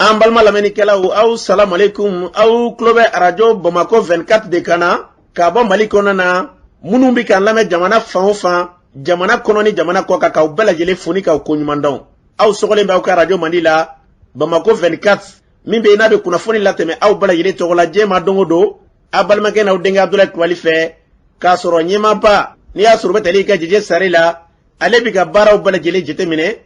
An balima lamɛnnikɛlaw, aw salamalekun. Aw tulo bɛ Arajo Bamakɔ 24 de kan na k'a bɔ Mali kɔnɔ na. Minnu bɛ k'an lamɛn jamana fan o fan, jamana kɔnɔ ni jamana kɔ kan, k'aw bɛɛ lajɛlen fo ni k'aw koɲuman dɔn. Aw sɔgɔlen bɛ aw ka arajo mandi la, Bamakɔ 24, min bɛ yen n'a bɛ kunnafoni latɛmɛ aw bɛɛ lajɛlen tɔgɔ la diɲɛ ma don o don, aw balimakɛ n'aw denkɛ Abudulayi Kulubali fɛ, k'a sɔrɔ ɲɛmaaba n'i y'a sɔrɔ u bɛ tali kɛ Jeje Sare la, ale bɛ ka baaraw bɛɛ lajɛlen jateminɛ,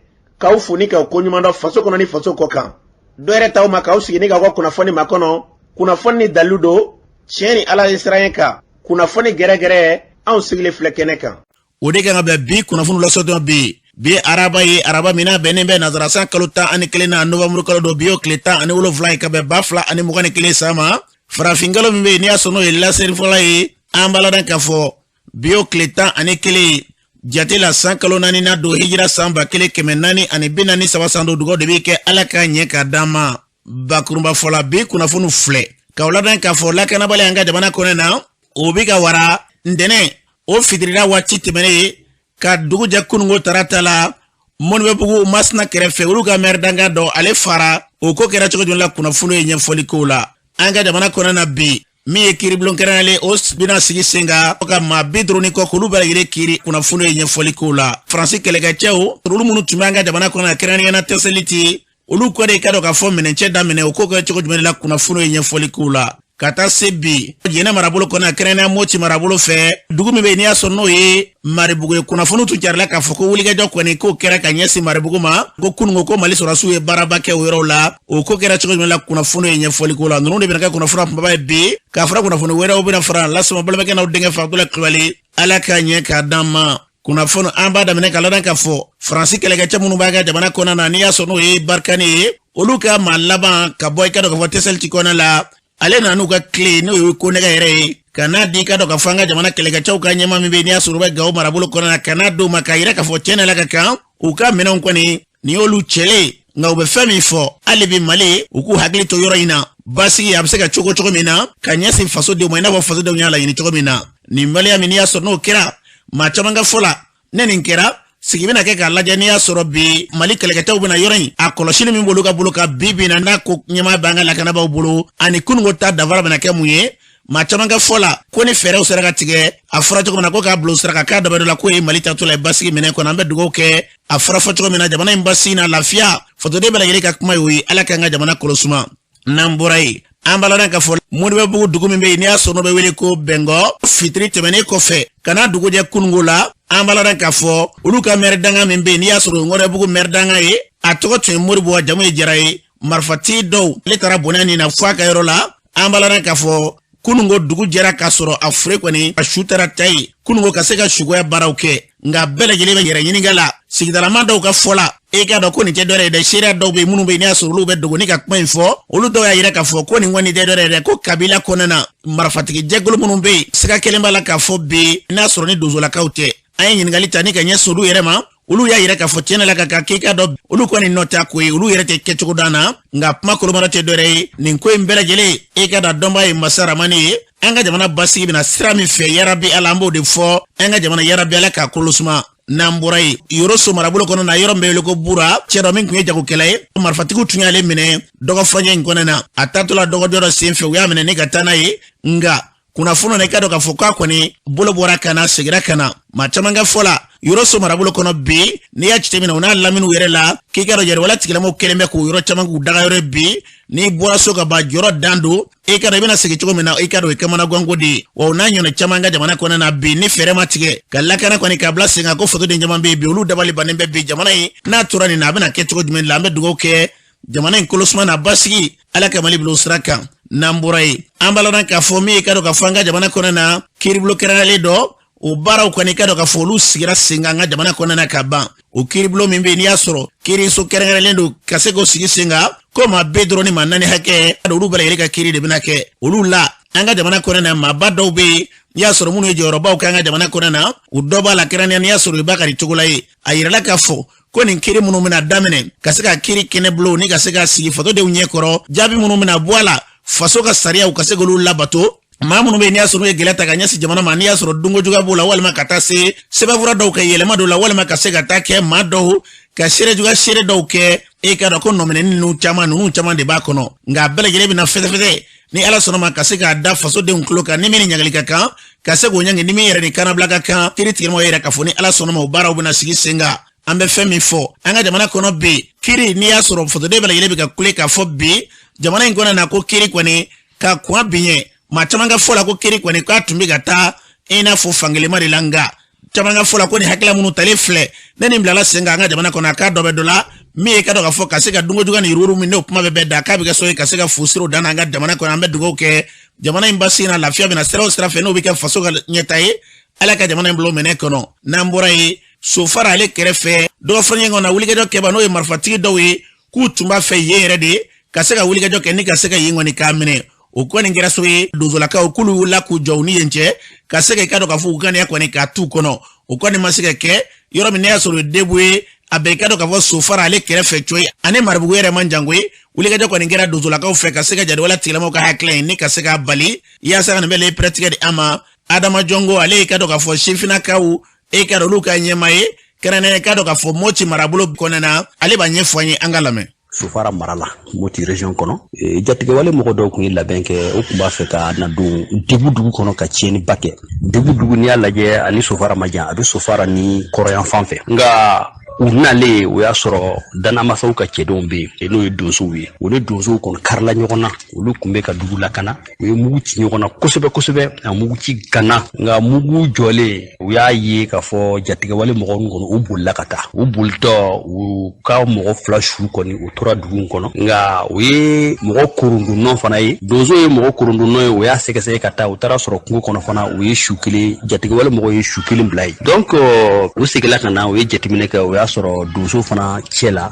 k'aw fo ni k'aw koɲuman dɔn faso kɔnɔ ni faso kɔ kan. Dɔ yɛrɛ t'aw ma k'aw sigi ni k'aw ka kunnafoni makɔnɔ, kunnafoni ni dalilu don, tiɲɛ ni Ala ye siran kan, kunnafoni gɛrɛgɛrɛ, anw sigilen filɛ kɛnɛ kan. O de kan ka bɛn bi kunnafoni lasɔtɔ bi. Bi araba ye araba min n'a bɛnnen bɛ nazarasan kalo 11 na, novanburu kalo don, bi y'o tile 17 ye ka bɛn 2021 san ma. Farafin kalo min bɛ yen n'i y'a sɔrɔ n'o ye laseli fɔlɔ ye, an b'a ladɔn k'a fɔ bi y'o tile 11 jate la, san kalo naani na don, hijira san 1443 san don. Dugaw de bɛ kɛ Ala k'a ɲɛ k'a d'an ma. Bakurunba fɔ la, bi kunnafoniw filɛ k'aw ladɔn k'a fɔ lakanabali an ka jamana kɔnɔ na, o bɛ ka wara. Ntɛnɛn o fitirida waati tɛmɛnen ye ka dugu jɛ kununko tarata la, Mɔnibɛbugu Masina kɛrɛfɛ, olu ka mɛri dankan dɔ ale fara. O ko kɛra cogo jumɛn la? Kunnafoni ye ɲɛfɔli kow la. An ka jamana kɔnɔ na bi, min ye kiiribulon kɛrɛnkɛrɛnlen, o bɛna sigi sen kan ka maa 50 ni kɔ k'olu bɛɛ lajɛlen kiiri. Kunnafoni ye ɲɛfɔli kow la. Faransi kɛlɛkɛcɛw, olu minnu tun bɛ an ka jamana kɔnɔ, kɛrɛnkɛrɛnnenya na Tɛsɛliti, olu kɔ de ka dɔn k'a fɔ minɛncɛ daminɛ. O ko kɛ cogo jumɛn la? Kunnafoni ye ɲɛfɔli kow la. Ka taa se bi, Jɛnɛ marabolo kɔnɔ, kɛrɛnkɛrɛnnenya Moti marabolo fɛ, dugu min bɛ yen n'i y'a sɔrɔ n'o ye Maribugu ye, kunnafoni tun carila k'a fɔ ko wulikajɔ kɔni k'o kɛra ka ɲɛsin Maribugu ma, ko kununko ko Mali sɔrɔdasiw ye baaraba kɛ o yɔrɔw la. O ko kɛra cogo jumɛn la? Kunnafoni ye ɲɛfɔli ko la. Ninnu de bɛna kɛ kunnafoni kunbaba ye bi, k'a fara kunnafoni wɛrɛw bɛna fara lasama. Balimakɛ n'aw denkɛ fɛ, Abudulayi Kulubali. Ala k'a ɲɛ k'a d'an ma. Kunnafoni an b'a daminɛ ka ladɔn k'a fɔ Faransi kɛlɛkɛcɛ minnu b'a ka jamana kɔnɔna na, n'i y'a sɔrɔ n'o ye Barikani ye, olu ka maa laban ka bɔ i ka dɔn k'a fɔ Tɛsɛliti kɔnɔna la, ale nana n'u ka kile, n'o ye konɛgɛ yɛrɛ ye, ka n'a di i ka dɔn k'a fɔ an ka jamana kɛlɛkɛcɛw ka ɲɛmaa min bɛ yen n'i y'a sɔrɔ u bɛ Gawo marabolo kɔnɔna na, ka n'a d'u ma k'a yira k'a fɔ tiɲɛ na la ka kan u ka minɛnw kɔni nin y'olu cɛlen. Nka u bɛ fɛn min fɔ hali bi, Mali u k'u hakili to yɔrɔ in na, basigi a bɛ se ka cogo cogo min na ka ɲɛsin fasodenw ma, i n'a fɔ fasodenw y'a laɲini cogo min na. Nin waleya min n'i y'a sɔrɔ n'o kɛra, maa caman ka fɔ la, ne nin kɛra sigi bɛna kɛ k'a lajɛ n'i y'a sɔrɔ bi Mali kɛlɛkɛcɛw bɛna yɔrɔ in a kɔlɔsili min b'olu ka bolo kan bi bi na, n'a ko ɲɛmaa b'an ka lakanabaaw bolo, ani kununko ta danfara bɛna kɛ mun ye. Maa caman ka fɔ la ko ni fɛɛrɛw sera ka tigɛ, a fɔra cogo min na ko k'a bila sira kan, k'a dabali la k'o ye Mali taatɔ la ye basigi minɛ kɔnɔ. An bɛ dugawu kɛ, a fɔra fɔ cogo min na, jamana in basigi na lafiya, fasoden bɛɛ lajɛlen ka kuma ye o ye. Ala k'an ka jamana kɔlɔsuma. N'an bɔra yen, an b'a ladɔn k'a fɔ Moribabugu dugu min bɛ yen n'i y'a sɔrɔ n'o bɛ wele ko Bɛngɔ, fitiri tɛmɛnen kɔfɛ ka n'a dugu jɛ kununko la, an b'a ladɔn k'a fɔ olu ka mɛri dankan min bɛ yen n'i y'a sɔrɔ o ye Moribabugu mɛri dankan ye, a tɔgɔ tun ye Moribo, a jamu ye Jara ye. Marifatigi dɔw ale taara bonya nin na fo a ka yɔrɔ la. An b'a ladɔn k'a fɔ kununko dugu jɛra k'a sɔrɔ a fure kɔni a su taara ta yen kununko ka se ka sugoya baaraw kɛ. Nka bɛɛ lajɛlen bɛ yɛrɛ ɲininka la, sigidalama dɔw ka fɔ la, e k'a dɔn ko nin tɛ dɔwɛrɛ ye dɛ. Seereya dɔw bɛ yen minnu bɛ yen n'i y'a sɔrɔ olu bɛ dogo ni ka kuma in fɔ, olu dɔw y'a yira k'a fɔ ko nin kɔni tɛ dɔwɛrɛ ye dɛ, ko kabila kɔnɔna na marifatigi jɛkulu minnu bɛ yen, siga kelen b'a la k'a fɔ bi n'a sɔrɔ ni donsolakaw tɛ. An ye ɲininkali ta ni ka ɲɛsin olu yɛrɛ ma, olu y'a yira k'a fɔ tiɲɛ la ka kan k'i k'a dɔn olu kɔni nɔ t'a ko ye, olu yɛrɛ tɛ kɛcogo dan na. Nka kuma kolomara tɛ dɔwɛrɛ ye, nin ko in bɛɛ lajɛlen e ka da dɔnbaa ye masa Ramani ye. An ka jamana basigi bɛna sira min fɛ, yarabi Ala, an b'o de fɔ an ka jamana, yarabi Ala k'a kolo suma. N'an bɔra yen, Yoroso marabolo kɔnɔ na, yɔrɔ min bɛ wele ko Bura, cɛ dɔ min tun ye jagokɛla ye, marifatigiw tun y'ale minɛ dɔgɔfurancɛ in kɔnɔna na. A taatɔla dɔgɔjɔ dɔ sen fɛ, u y'a minɛ ni ka taa n'a ye. Nka kunnafoni na, i k'a dɔn k'a fɔ k'a kɔni bolo bɔra ka na, segira ka na. Maa caman ka fɔ la, Yoroso marabolo kɔnɔ bi, n'i y'a jateminɛ u n'a laminiw yɛrɛ la, k'i k'a dɔn yɛrɛwala tigilamɔgɔw kɛlen bɛ k'o yɔrɔ caman k'u dagayɔrɔ. Bi n'i bɔra so ka ban, jɔrɔ dan don, i k'a dɔn i bɛna segin cogo min na, i k'a dɔn o ye kamanaganko de ye. Wa o n'a ɲɔgɔnna caman ka jamana kɔnɔ na bi, ni fɛɛrɛ ma tigɛ ka lakana kɔni k'a bila sen kan, ko fasoden caman bɛ yen bi, olu dabali bannen bɛ bi. Jamana in n'a tora nin na, a bɛna kɛ cogo jumɛn la? An bɛ dugawu kɛ jamana in kolosuma n'a basigi, Ala ka Mali bila o sira kan. N'an bɔra yen, an b'a ladɔn k'a fɔ min ye, i k'a dɔn k'a fɔ an ka jamana kɔnɔ na, kiiribulon kɛrɛnkɛrɛnlen dɔ, o baaraw kɔni, i k'a dɔn k'a fɔ olu sigira sen kan an ka jamana kɔnɔna na ka ban. O kiiribulon min bɛ yen n'i y'a sɔrɔ kiiriso kɛrɛnkɛrɛnlen don ka se k'o sigi sen kan, ko maa 54 hakɛ, olu bɛɛ lajɛlen ka kiiri de bɛna kɛ olu la an ka jamana kɔnɔna na. Maaba dɔw bɛ yen n'i y'a sɔrɔ minnu ye jɔyɔrɔbaw kɛ an ka jamana kɔnɔna na, u dɔ b'a la, kɛrɛnkɛrɛnnenya n'i y'a sɔrɔ o ye Bakari Togola ye. A yirala k'a fɔ ko nin kiiri minnu bɛna daminɛ ka se ka kiiri kɛnɛ bulon ni ka se ka sigi fasodenw ɲɛ kɔrɔ, jaabi minnu bɛna bɔ a la, faso ka sariyaw ka se k'olu labato. Maa minnu bɛ yen n'i y'a sɔrɔ n'u ye gɛlɛya ta ka ɲɛsin jamana ma, n'i y'a sɔrɔ dunko juguya b'o la, walima ka taa se sɛbɛnfura dɔw ka yɛlɛma dɔw la, walima ka se ka taa kɛ maa dɔw ka seere juguya seere dɔw kɛ, e k'a dɔn ko nɔminɛni ninnu caman de b'a kɔnɔ. Nka a bɛɛ lajɛlen bɛna fɛsɛfɛsɛ ni Ala sɔnna ma, ka se k'a da fasodenw tulo kan. Ni min ni ɲagali ka kan, ka se k'o ɲangi. Ni min yɛrɛ ni kannabila ka kan, kiiri tigɛmɔgɔ yɛrɛ k'a fɔ ni Ala sɔnna ma, o baaraw bɛna sigi sen kan. An bɛ fɛn min fɔ an ka jamana kɔnɔ bi, kiiri, n'i y'a sɔrɔ fasoden bɛɛ lajɛlen bɛ ka kule k'a fɔ bi jamana in kɔnɔ na ko kiiri kɔni ka kuwa bi ɲɛ, maa caman ka fɔ la ko kiiri kɔni k'a tun bɛ ka taa i n'a fɔ fankelenma de la. Nka caman ka fɔ la ko nin hakilila minnu talen filɛ ne nin bilala sen kan an ka jamana kɔnɔ, a k'a dɔ bɛ dɔ la min ye ka dɔn k'a fɔ ka se ka dunkojuguya ni yurugu min n'o kuma bɛ bɛɛ da, k'a bɛ kɛ sababu ye ka se ka fu siri dan an ka jamana kɔnɔ. An bɛ dugawu kɛ jamana in basigi na, lafiya bɛna sira o sira fɛ, n'o bɛ kɛ faso ka ɲɛta ye. Ala ka jamana in bila o minɛ kɔnɔ. N'an bɔra yen, Sofara ale kɛrɛfɛ dɔgɔfɔrɔɲɛ kɔnɔ, wulikajɔ kɛba n'o ye marifatigi dɔw ye, k'u tun b'a fɛ yen yɛrɛ de ka se ka wulikajɔ kɛ ni ka se ka yen kɔni k'a minɛ. O kɔni kɛra so ye, donsolakaw k'olu wulila k'u jɔ u ni yen cɛ, ka se ka i ka dɔn k'a fɔ u ŋaniya kɔni k'a t'u kɔnɔ. O kɔni ma se ka kɛ. Yɔrɔ min ne y'a sɔrɔ o ye debu ye, a bɛ i ka dɔn k'a fɔ Sofara ale kɛrɛfɛ coyi ani Maribugu yɛrɛ man jango ye. Wulikajɔ kɔni kɛra donsolakaw fɛ ka se ka jadiwala tigilamaw ka hakilila ye ni ka se k'a bali yaasa ka nin bɛɛ pɛrɛtigɛ di an ma. Adama Jɔngo, ale y'i ka dɔn k'a fɔ sifinnakaw e ka dɔn olu ka ɲɛma ye, kɛrɛnkɛrɛnnen ka dɔn k'a fɔ Moti marabolo kɔnɔna na, ale b'a ɲɛfɔ an ye, an ka lamɛn. Sofara mara la, Moti région kɔnɔ, jatigɛwale mɔgɔ dɔw tun ye labɛn kɛ. O tun b'a fɛ ka na don Debu dugu kɔnɔ ka tiɲɛniba kɛ. Debu dugu, n'i y'a lajɛ, ani Sofara ma jan, a bɛ Sofara ni kɔrɔyan fan fɛ. Nka u nalen, o y'a sɔrɔ danamasaw ka cɛdenw bɛ yen, n'o ye donsow ye. U ni donsow kɔni karila ɲɔgɔn na. Olu tun bɛ ka dugu lakana. U ye mugu ci ɲɔgɔn na kosɛbɛ kosɛbɛ, a mugu ci gana. Nka mugu jɔlen, u y'a ye k'a fɔ jatigɛwale mɔgɔ ninnu kɔni, u bolila ka taa. U bolitɔ, u ka mɔgɔ fila su kɔni, u tora dugu kɔnɔ. Nka u ye mɔgɔ korondonnɔ fana ye, donso ye mɔgɔ korondonnɔ ye. U y'a sɛgɛsɛgɛ ka taa, u taara sɔrɔ kungo kɔnɔ fana, u ye su kelen, jatigɛwale mɔgɔw ye su kelen bila yen. Donc u seginna ka na, u ye jateminɛ kɛ, o y'a sɔrɔ donso fana cɛ la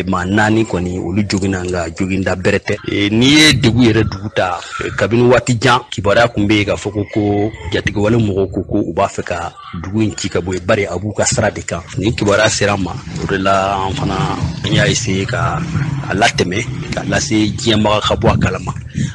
maa naani kɔni, olu joginna, nka joginda bɛrɛ tɛ. N'i ye Degu yɛrɛ dugu ta, kabini waati jan kibaruya tun bɛ yen k'a fɔ ko jatigɛwale mɔgɔw ko u b'a fɛ ka dugu in ci ka bɔ yen, bari a b'u ka sira de kan. Nin kibaruya sera an ma, o de la an fana an y'a essayer ka a latɛmɛ ka lase diɲɛmaga ka bɔ a kalama.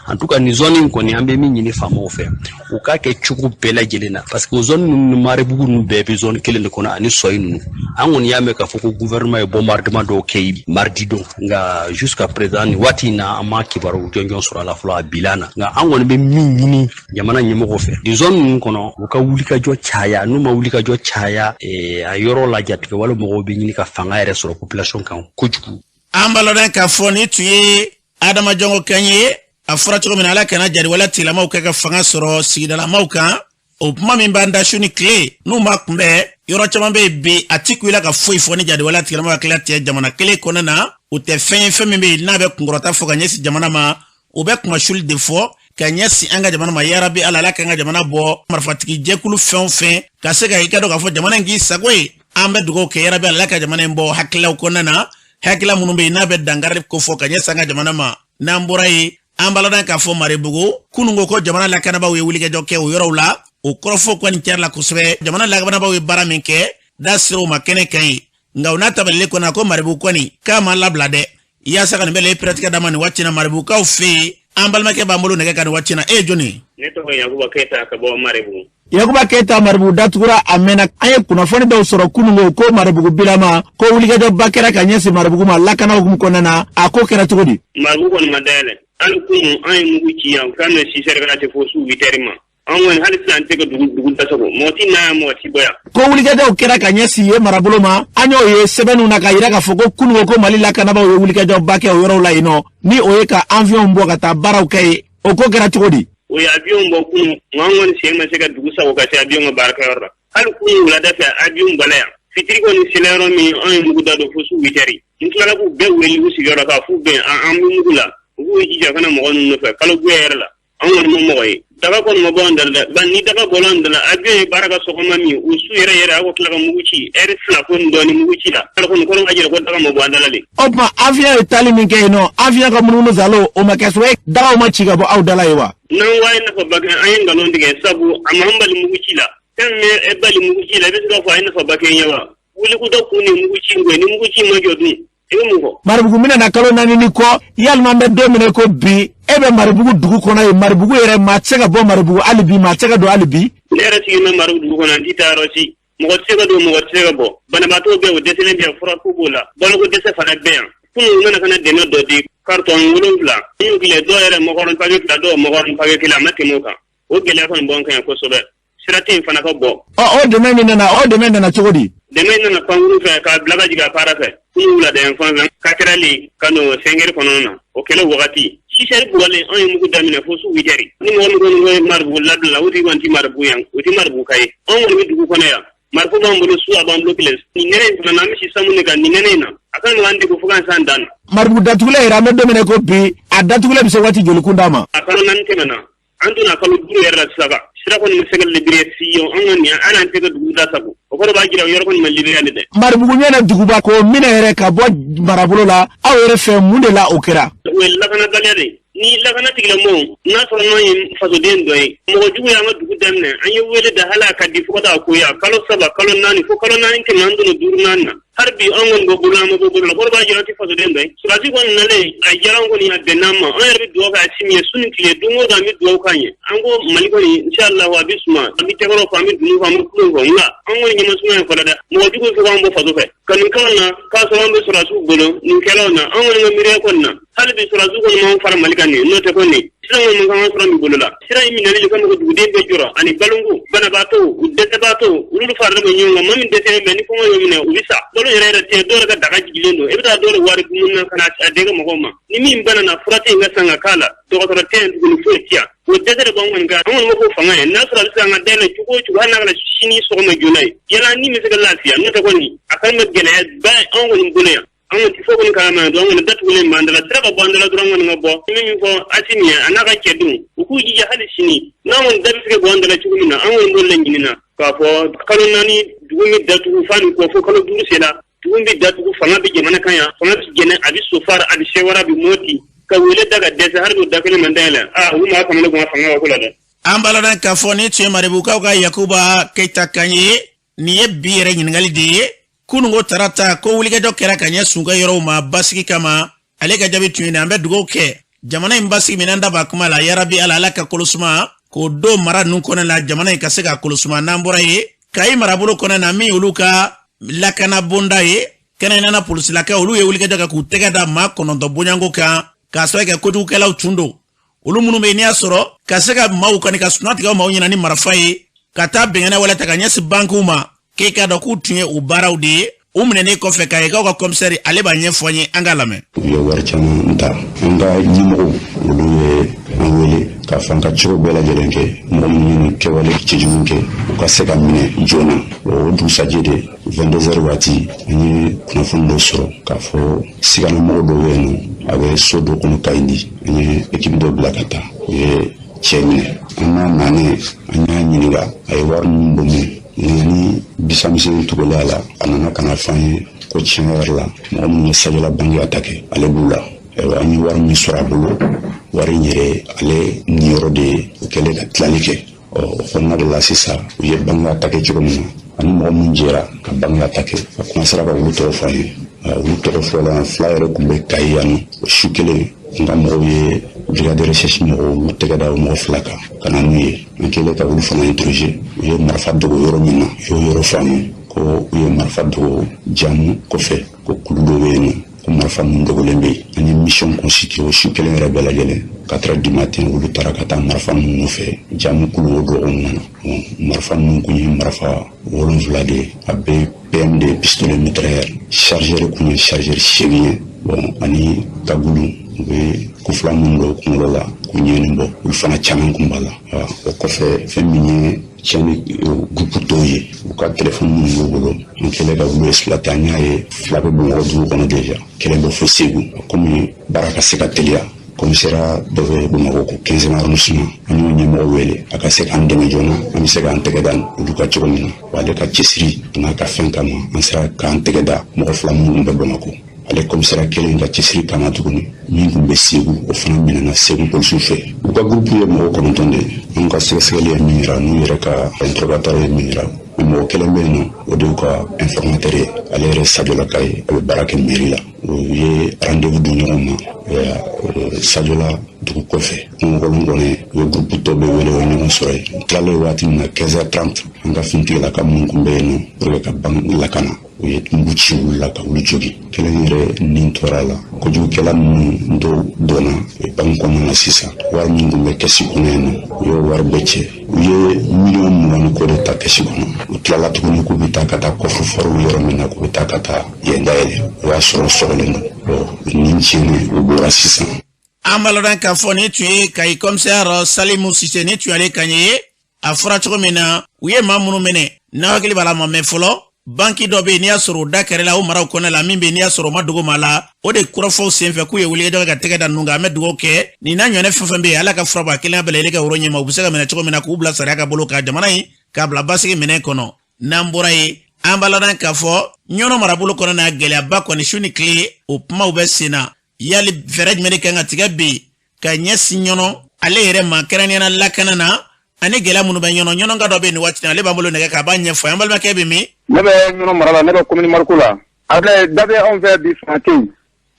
En tout cas, nin zone in kɔni, an bɛ min ɲini faamaw fɛ, u k'a kɛ cogo bɛɛ lajɛlen na, parce que o zone ninnu ni Maribugu ninnu bɛɛ bɛ zone kelen de kɔnɔ, ani Sɔyi ninnu. An kɔni y'a mɛn k'a fɔ ko gouvernement ye bombardement dɔw kɛ mardi don, nka jusqu'à présent, nin waati in na, an ma kibaru jɔnjɔn sɔrɔ a la fɔlɔ, a bilan na. Nka an kɔni bɛ min ɲini jamana ɲɛmɔgɔw fɛ, nin zone ninnu kɔnɔ, u ka wulikajɔ caya. N'u ma wulikajɔ caya a yɔrɔ la, jatigɛwale mɔgɔw bɛ ɲini ka fanga yɛrɛ sɔrɔ population kan kojugu. An b'a lɔn k'a fɔ nin tun ye Adama Jɔngo kan ye. A fɔra cogo min na, Ala kana jariwala tigilamaw kɛ ka fanga sɔrɔ sigidalamaw kan. O kuma min b'an da su ni tile, n'u m'a kunbɛn, yɔrɔ caman bɛ yen bi, a ti ku i la ka foyi fɔ ni jariwala tigilamaw hakilila tɛ jamana kelen kɔnɔna na. O tɛ fɛn ye, fɛn min bɛ yen n'a bɛ kunkɔrɔta fɔ ka ɲɛsin jamana ma. O bɛ kumasuli de fɔ ka ɲɛsin an ka jamana ma. Yarabi Ala, Ala k'an ka jamana bɔ marifatigi jɛkulu fɛn o fɛn ka se ka i ka dɔn k'a fɔ jamana in k'i sago ye. An bɛ dugawu kɛ, yarabi Ala ka jamana in bɔ hakililaw kɔnɔna na, hakilila minnu bɛ yen n'a bɛ dankari ko fɔ ka ɲɛsin an ka jamana ma. N'an bɔra yen, an b'a ladɔn k'a fɔ Maribugu, kunun ko jamana lakanabaaw ye wulikajɔ kɛ o yɔrɔw la. O kɔrɔfɔ kɔni cayara la kosɛbɛ. Jamana lakanabaaw ye baara min kɛ, da sera o ma kɛnɛ kan ye. Nka o n'a tabalilen kɔnɔ ko Maribugu kɔni k'a ma labila dɛ, yaasa ka nin bɛɛ pɛrɛtigɛ d'a ma nin waati na Maribugukaw fɛ yen. An balimakɛ b'an bolo nɛgɛ kan nin waati na. E ye jɔnni ye? Ne tɔgɔ Yakuba Keyita ka bɔ Maribugu. Yakuba Keyita, Maribugu datugura a mɛnna. An ye kunnafoni dɔw sɔrɔ kununko ko Maribugu bilama ko wulikajɔba kɛra ka ɲɛsin Maribugu ma lakana hukumu kɔnɔna na. A ko kɛra cogo di? Maribugu kɔni ma dayɛlɛ. Hali kunu, an ye mugu ci yan kan bɛ 6 heures ka se fo su 8 heures ma. An kɔni, hali sisan, an tɛ ka dugu dasago. Mɔgɔ ti na yan, mɔgɔ ti bɔ yan. Ko wulikajɔw kɛra ka ɲɛsin ye marabolo ma. An y'o ye sɛbɛnniw na ka yira k'a fɔ ko kununko ko Mali lakanabaaw ye wulikajɔba kɛ o yɔrɔw la yen nɔ, ni o ye ka avion bɔ ka taa baaraw kɛ yen. O ko kɛra cogo di? O ye avion bɔ kunu, nka an kɔni sen ma se ka dugu sago ka se avion ka baarakɛyɔrɔ la. Hali kunu wulada fɛ, avion bala yan. Fitiri kɔni sela yɔrɔ min, an ye mugu da don fo su 8 heures. N tilala k'u bɛɛ wele u sigiyɔrɔ k'a f'u bɛn an bɛ mugu la, u k'u jija kana mɔgɔ ninnu nɔfɛ kalo guya yɛrɛ la. An kɔni ma mɔgɔ ye, daga kɔni ma bɔ an da la dɛ. Ni daga bɔla an da la, avion ye baara ka sɔgɔma min, u su yɛrɛ yɛrɛ, a ko tila ka mugu ci ɛri 2 ko nin dɔɔni mugu ci la. Ala kɔni kɔrɔ ka jira ko daga ma bɔ an da la de. O tuma avion ye taali min kɛ yen nɔ, avion ka munumunu salo, o ma kɛ sababu ye dagaw ma ci ka bɔ aw da la yen wa? N'an ko a ye nafaba kɛ, an ye nkalon tigɛ, sabu a m'an bali mugu ci la. Fɛn min bɛ e bali mugu ci la, i bɛ se k'a fɔ a ye nafaba kɛ ɲɛ wa? Wulikutɔ kun ni mugu ci in koyi, ni mugu ci ma jɔ dun, i bɛ mun fɔ? Maribugu minɛna kalo 4 ni kɔ. Yalima an bɛ don min na ko bi, E bɛ Maribugu dugu kɔnɔ yen, Maribugu yɛrɛ, maa tɛ se ka bɔ Maribugu hali bi, maa tɛ se ka don hali bi. Ne yɛrɛ sigilen bɛ Maribugu dugu kɔnɔ, n tɛ taa yɔrɔ si. Mɔgɔ tɛ se ka don, mɔgɔ tɛ se ka bɔ. Banabaatɔ bɛ, o dɛsɛlen bɛ yan, furako b'o la, baloko dɛsɛ fana bɛ yan. Kunun u nana ka na dɛmɛ dɔ di, karitɔn 7 n y'u tile, dɔw yɛrɛ makɔrɔni pake 2, dɔw makɔrɔni pake 1, a ma tɛmɛ o kan. O gɛlɛya kɔni b'an kan yan kosɛbɛ. Sira tɛ yen fana ka bɔ. Ɔ, o dɛmɛ min nana, o dɛmɛ nana cogo di? Dɛmɛ nana pankuru fɛ k'a bila ka jigin a para fɛ. Kunun wulada yan fan fɛ, 4 heures ka n'o 5 heures kɔnɔna na, o kɛlɛ wagati 6 heures bugɔlen, anw ye mugu daminɛ fo su 8 heures. Ni mɔgɔ min kɔni ko Maribugu labila, o tigi kɔni tɛ Maribugu yan, o tɛ Maribugu ka ye. Anw kɔni bɛ dugu kɔnɔ yan, marifa b'an bolo su, a b'an bolo tile. Nin nɛnɛ in fana na, an bɛ si samu de kan. Nin nɛnɛ in na, a kan k'an degun fo k'an s'an dan na. Maribugu datugulen yɛrɛ, an bɛ don min na ko bi, a datugulen bɛ se waati joli kun d'a ma? A kalo 4 tɛmɛna, an donna kalo 5 yɛrɛ la sisan. Sira kɔni bɛ se ka libéré fiyewu, an kɔni hali an tɛ ka dugu da sago, o kɔrɔ b'a jira yɔrɔ kɔni ma libéré de dɛ. Maribugu ɲɛna duguba k'o minɛ yɛrɛ ka bɔ marabolo la, aw yɛrɛ fɛ, mun de la o kɛra? O ye lakanabaliya de ye. Ni lakana tigilamɔgɔw n'a sɔrɔ n'an ye fasoden dɔ ye, mɔgɔ jugu y'an ka dugu daminɛ, an ye wele da hali a ka di fo ka taa ko ya kalo 3, kalo 4, fo kalo 4 tɛmɛ, an donna duurunan na, hali bi an kɔni bɔ bolo, an ma bɔ bolo la, kɔrɔ b'a jira an tɛ fasoden dɔ ye. Sɔrɔdasi kɔni nalen, a diyara an kɔni, a bɛnn'an ma. An yɛrɛ bɛ dugawu kɛ Asimi ye su ni tile, don o don an bɛ dugawu k'an ye. An ko Mali kɔni, inshallah, a bɛ suma, an bɛ tɛgɛrɛ fɔ, an bɛ dunun fɔ, an bɛ kulon fɔ, nka an kɔni ɲɛma suma ye fɔlɔ dɛ. Mɔgɔ jugu fɛ k'an bɔ faso fɛ ka nin kɛw na, k'a sɔrɔ an bɛ sɔrɔdasiw bolo nin kɛlaw na. An kɔni ka miiriya kɔni na, hali bi sɔrɔdasiw kɔni m'an fara Mali kan nin, n'o tɛ kɔni sisan kɔni man kan ka sɔrɔ min bolo la. Sira in minɛli de kama ko duguden bɛɛ jɔrɔ, ani balonko banabaatɔw, u dɛsɛbaatɔw, olu faralen bɛ ɲɔgɔn kan. Maa min dɛsɛlen bɛ, ni kɔngɔ y'o minɛ, u bɛ sa. Balo yɛrɛ yɛrɛ tɛ, dɔw yɛrɛ ka daga jigilen don, e bɛ taa dɔw wari dumuni na ka na a den ka mɔgɔw ma. Ni min bana na, fura tɛ yen ka san ka k'a la, dɔgɔtɔrɔ tɛ yen tuguni, foyi tɛ yan. O dɛsɛ de b'an kɔni kan. An kɔni b'o fɔ fanga ye, n'a sɔrɔ a bɛ se k'an ka dayɛlɛ cogo o cogo, hali n'a kɛra sini sɔgɔma joona ye, yala ni bɛ se ka lafiya. N'o tɛ kɔni, a kɔni bɛ gɛlɛya ba anw kɔni bolo yan. An kɔni tɛ fɔ kɔni kalama dɔrɔn, an kɔni datugulen b'an da la, sira ka bɔ an da la dɔrɔn, an kɔni ka bɔ. N bɛ min fɔ Asimi ye, a n'a ka cɛdenw, u k'u jija hali sini, n'an kɔni da bɛ se ka bɔ an da la cogo min na, an kɔni b'o laɲini na k'a fɔ kalo 4 dugu bɛ datugu f'a ni kɔ, fo kalo 5 sera, dugu bɛ datugu. Fanga bɛ jamana kan yan, fanga bɛ jɛnɛ, a bɛ Sofara, a bɛ Sewara, a bɛ Moti, ka wele da ka dɛsɛ, hali n'o da kelen man dayɛlɛ, aa, u maa kamana gan fanga ka ko la dɛ. An b'a ladɔn k'a fɔ nin tun ye Maribugukaw ka Yakuba Keyita kan ye. Nin ye bi yɛrɛ ɲininkali de ye. Kununko tarata ko wulikajɔ kɛra ka ɲɛ ka yɔrɔw ma basigi kama, ale ka jaabi tun ye nin. An bɛ dugawu kɛ jamana in basigi min, an da b'a kuma la, yarabi Ala, Ala ka kolosuma k'o don mara ninnu kɔnɔ la, jamana in ka se ka kolosuma. N'an bɔra ye, Kayi marabolo kɔnɔ na, min olu ka lakana bonda ye, kɛnɛyana polisilakɛ, olu ye wulikajɔ kɛ k'u tɛgɛ da maa 9 bonyanko kan, k'a sababu kɛ kojugukɛlaw tun don. Olu minnu bɛ yen n'i y'a sɔrɔ ka se ka maaw kɔni ka suntigɛ maaw ɲɛna ni marifa ye, ka taa bɛnkɛnɛ wale ta ka ɲɛsin bankiw ma, k'e k'a dɔn k'u tun ye o baaraw de ye. U minɛnen kɔfɛ, k'a ye k'aw ka kɔmisɛri, ale b'a ɲɛfɔ an ye, an k'a lamɛn. U ye wari caman ta. An ka ɲɛmɔgɔw, olu ye an wele k'a fɔ an ka cogo bɛɛ lajɛlen kɛ, mɔgɔ minnu ye nin kɛwale cɛjugu kɛ, u ka se ka minɛ joona. O dugusajɛ de, 22 heures waati, an ye kunnafoni dɔ sɔrɔ k'a fɔ siganamɔgɔ dɔw bɛ yen nɔ, a bɛ so dɔ kɔnɔ Kayindi. An ye équipe dɔ bila ka taa, u ye cɛ minɛ. An n'a nanen, an y'a ɲininka a ye wari min bɔ min ni bisamisɛnnin tugula a la. A nana ka na fɔ an ye ko tiɲɛ yɛrɛ la, mɔgɔ minnu ye Sadiola banque attaqué, ale b'u la. Ayiwa, an ye wari min sɔrɔ a bolo, wari in yɛrɛ, ale niyɔrɔ de ye. U kɛlen ka tilali kɛ, ɔ, o kɔnɔna de la sisan, u ye banque attaqué cogo min na, ani mɔgɔ min jɛra ka banque attaqué, a commencera ka olu tɔgɔ fɔ an ye. Olu tɔgɔ fɔla, fila yɛrɛ tun bɛ Kayi yan nɔ. O su kelen, n ka mɔgɔw ye brigade de recherche mɔgɔw, olu tɛgɛ da o mɔgɔ fila kan ka na n'u ye. An kɛlen ka olu fana interroger, u ye marifa dogo yɔrɔ min na, u y'o yɔrɔ faamu ko u ye marifa dogo jamu kɔfɛ, ko kulu dɔ bɛ yen nɔ, ko marifa ninnu dogolen bɛ yen. An ye mission constitué o su kelen yɛrɛ bɛɛ lajɛlen, 4 heures du matin, olu taara ka taa marifa ninnu nɔfɛ jamu kulu o dɔgɔkun kɔnɔ. Marifa ninnu kun ye marifa 7 de ye, a bɛɛ PM de ye, pistolet mitrailleur, chargeur kun ye chargeur 8 ye. Bon, ani cagoule, u bɛ kofila minnu don kunkolo la k'u ɲɛni bɔ, olu fana caman kun b'a la. O kɔfɛ, fɛn min ye tiɲɛni groupe dɔw ye, u ka telefɔni minnu b'u bolo, an kɛlen ka olu exploité, an y'a ye fila bɛ Bamakɔ dugu kɔnɔ déjà, kelen bɛ fo Segu. Komi baara ka se ka teliya, commissariat dɔ bɛ Bamakɔ ko 15e arrondissement, an y'o ɲɛmɔgɔ wele a ka se k'an dɛmɛ joona, an bɛ se k'an tɛgɛ da olu ka cogo min na. Wa ale ka cɛsiri n'a ka fɛn kama, an sera k'an tɛgɛ da mɔgɔ fila minnu bɛ Bamakɔ. Ale commissariat kelen ka cɛsiri kama tuguni, min tun bɛ Segu, o fana minɛna Segu polisiw fɛ. U ka groupe ye mɔgɔ 9 de ye. An ka sɛgɛsɛgɛli ye min yira, n'u yɛrɛ ka interrogatoire ye min yira, mɔgɔ kelen bɛ yen nɔ, o de y'u ka informateur ye. Ale yɛrɛ Sadiolaka ye, a bɛ baara kɛ mairie la. U ye rendez-vous di ɲɔgɔn ma Sadiola. Dugu kɔfɛ, kungokolon kɔnɔ yen, u ye groupe tɔ bɛɛ wele, u ye ɲɔgɔn sɔrɔ yen. U tilalen waati min na, 15h30, an ka finitigilaka minnu tun bɛ yen nɔ pour que ka banque lakana, u ye mugu ci olu la ka olu jogin. Kelen yɛrɛ nin tora a la. Kojugukɛla ninnu dɔw donna banque kɔnɔna na sisan. Wari min tun bɛ kɛsi kɔnɔ yen nɔ, u y'o wari bɛɛ cɛ. U ye miliyɔn 20 ni kɔ de ta kɛsi kɔnɔ. U tilala tuguni k'u bɛ taa ka taa coffre-fort yɔrɔ min na, k'u bɛ taa ka taa yen dayɛlɛ, o y'a sɔrɔ sɔgɔlen don. Nin tiɲɛnen, u bɔra sisan. An b'a lɔn k'a fɔ nin tun ye Kayi commissaire Salimu Sise. Nin tun y'ale kan ye. A fɔra cogo min na, u ye maa minnu minɛ, n'a hakili b'a la, ma mɛn fɔlɔ, banki dɔ bɛ yen n'i y'a sɔrɔ o da kɛrɛ la o maraw kɔnɔ la, min bɛ yen n'i y'a sɔrɔ o ma dogo maa la, o de kɔrɔfɔw senfɛ k'u ye wulikajɔ kɛ ka tɛgɛ da ninnu kan. An bɛ dugawu kɛ nin n'a ɲɔgɔnna fɛn fɛn bɛ yen, Ala ka fura bɔ a kelen bɛɛ lajɛlen kɛ woro ɲɛma, u bɛ se ka minɛ cogo min na k'u bila sariya ka bolo kan, jamana in k'a bila basigi minɛn kɔnɔ. N'an bɔra yen, an b'a ladɔn k'a fɔ Ɲɔnɔ marabolo kɔnɔ na, gɛlɛyaba kɔni, su ni tile o kumaw bɛ sen na. Yali fɛɛrɛ jumɛn de kan ka tigɛ bi ka ɲɛsin Ɲɔnɔ ale yɛrɛ ma, kɛrɛnkɛrɛnnenya lakana na ani gɛlɛya minnu bɛ Ɲɔnɔ? Ɲɔnɔka dɔ bɛ yen nin waati in, ale b'an bolo nɛgɛ kan, a b'a ɲɛfɔ. An balimakɛ bɛ min? Ne bɛ Ɲɔnɔ mara la, ne bɛ commune Mariko la. A bɛ da bɛ anw fɛ bi, fanga tɛ yen.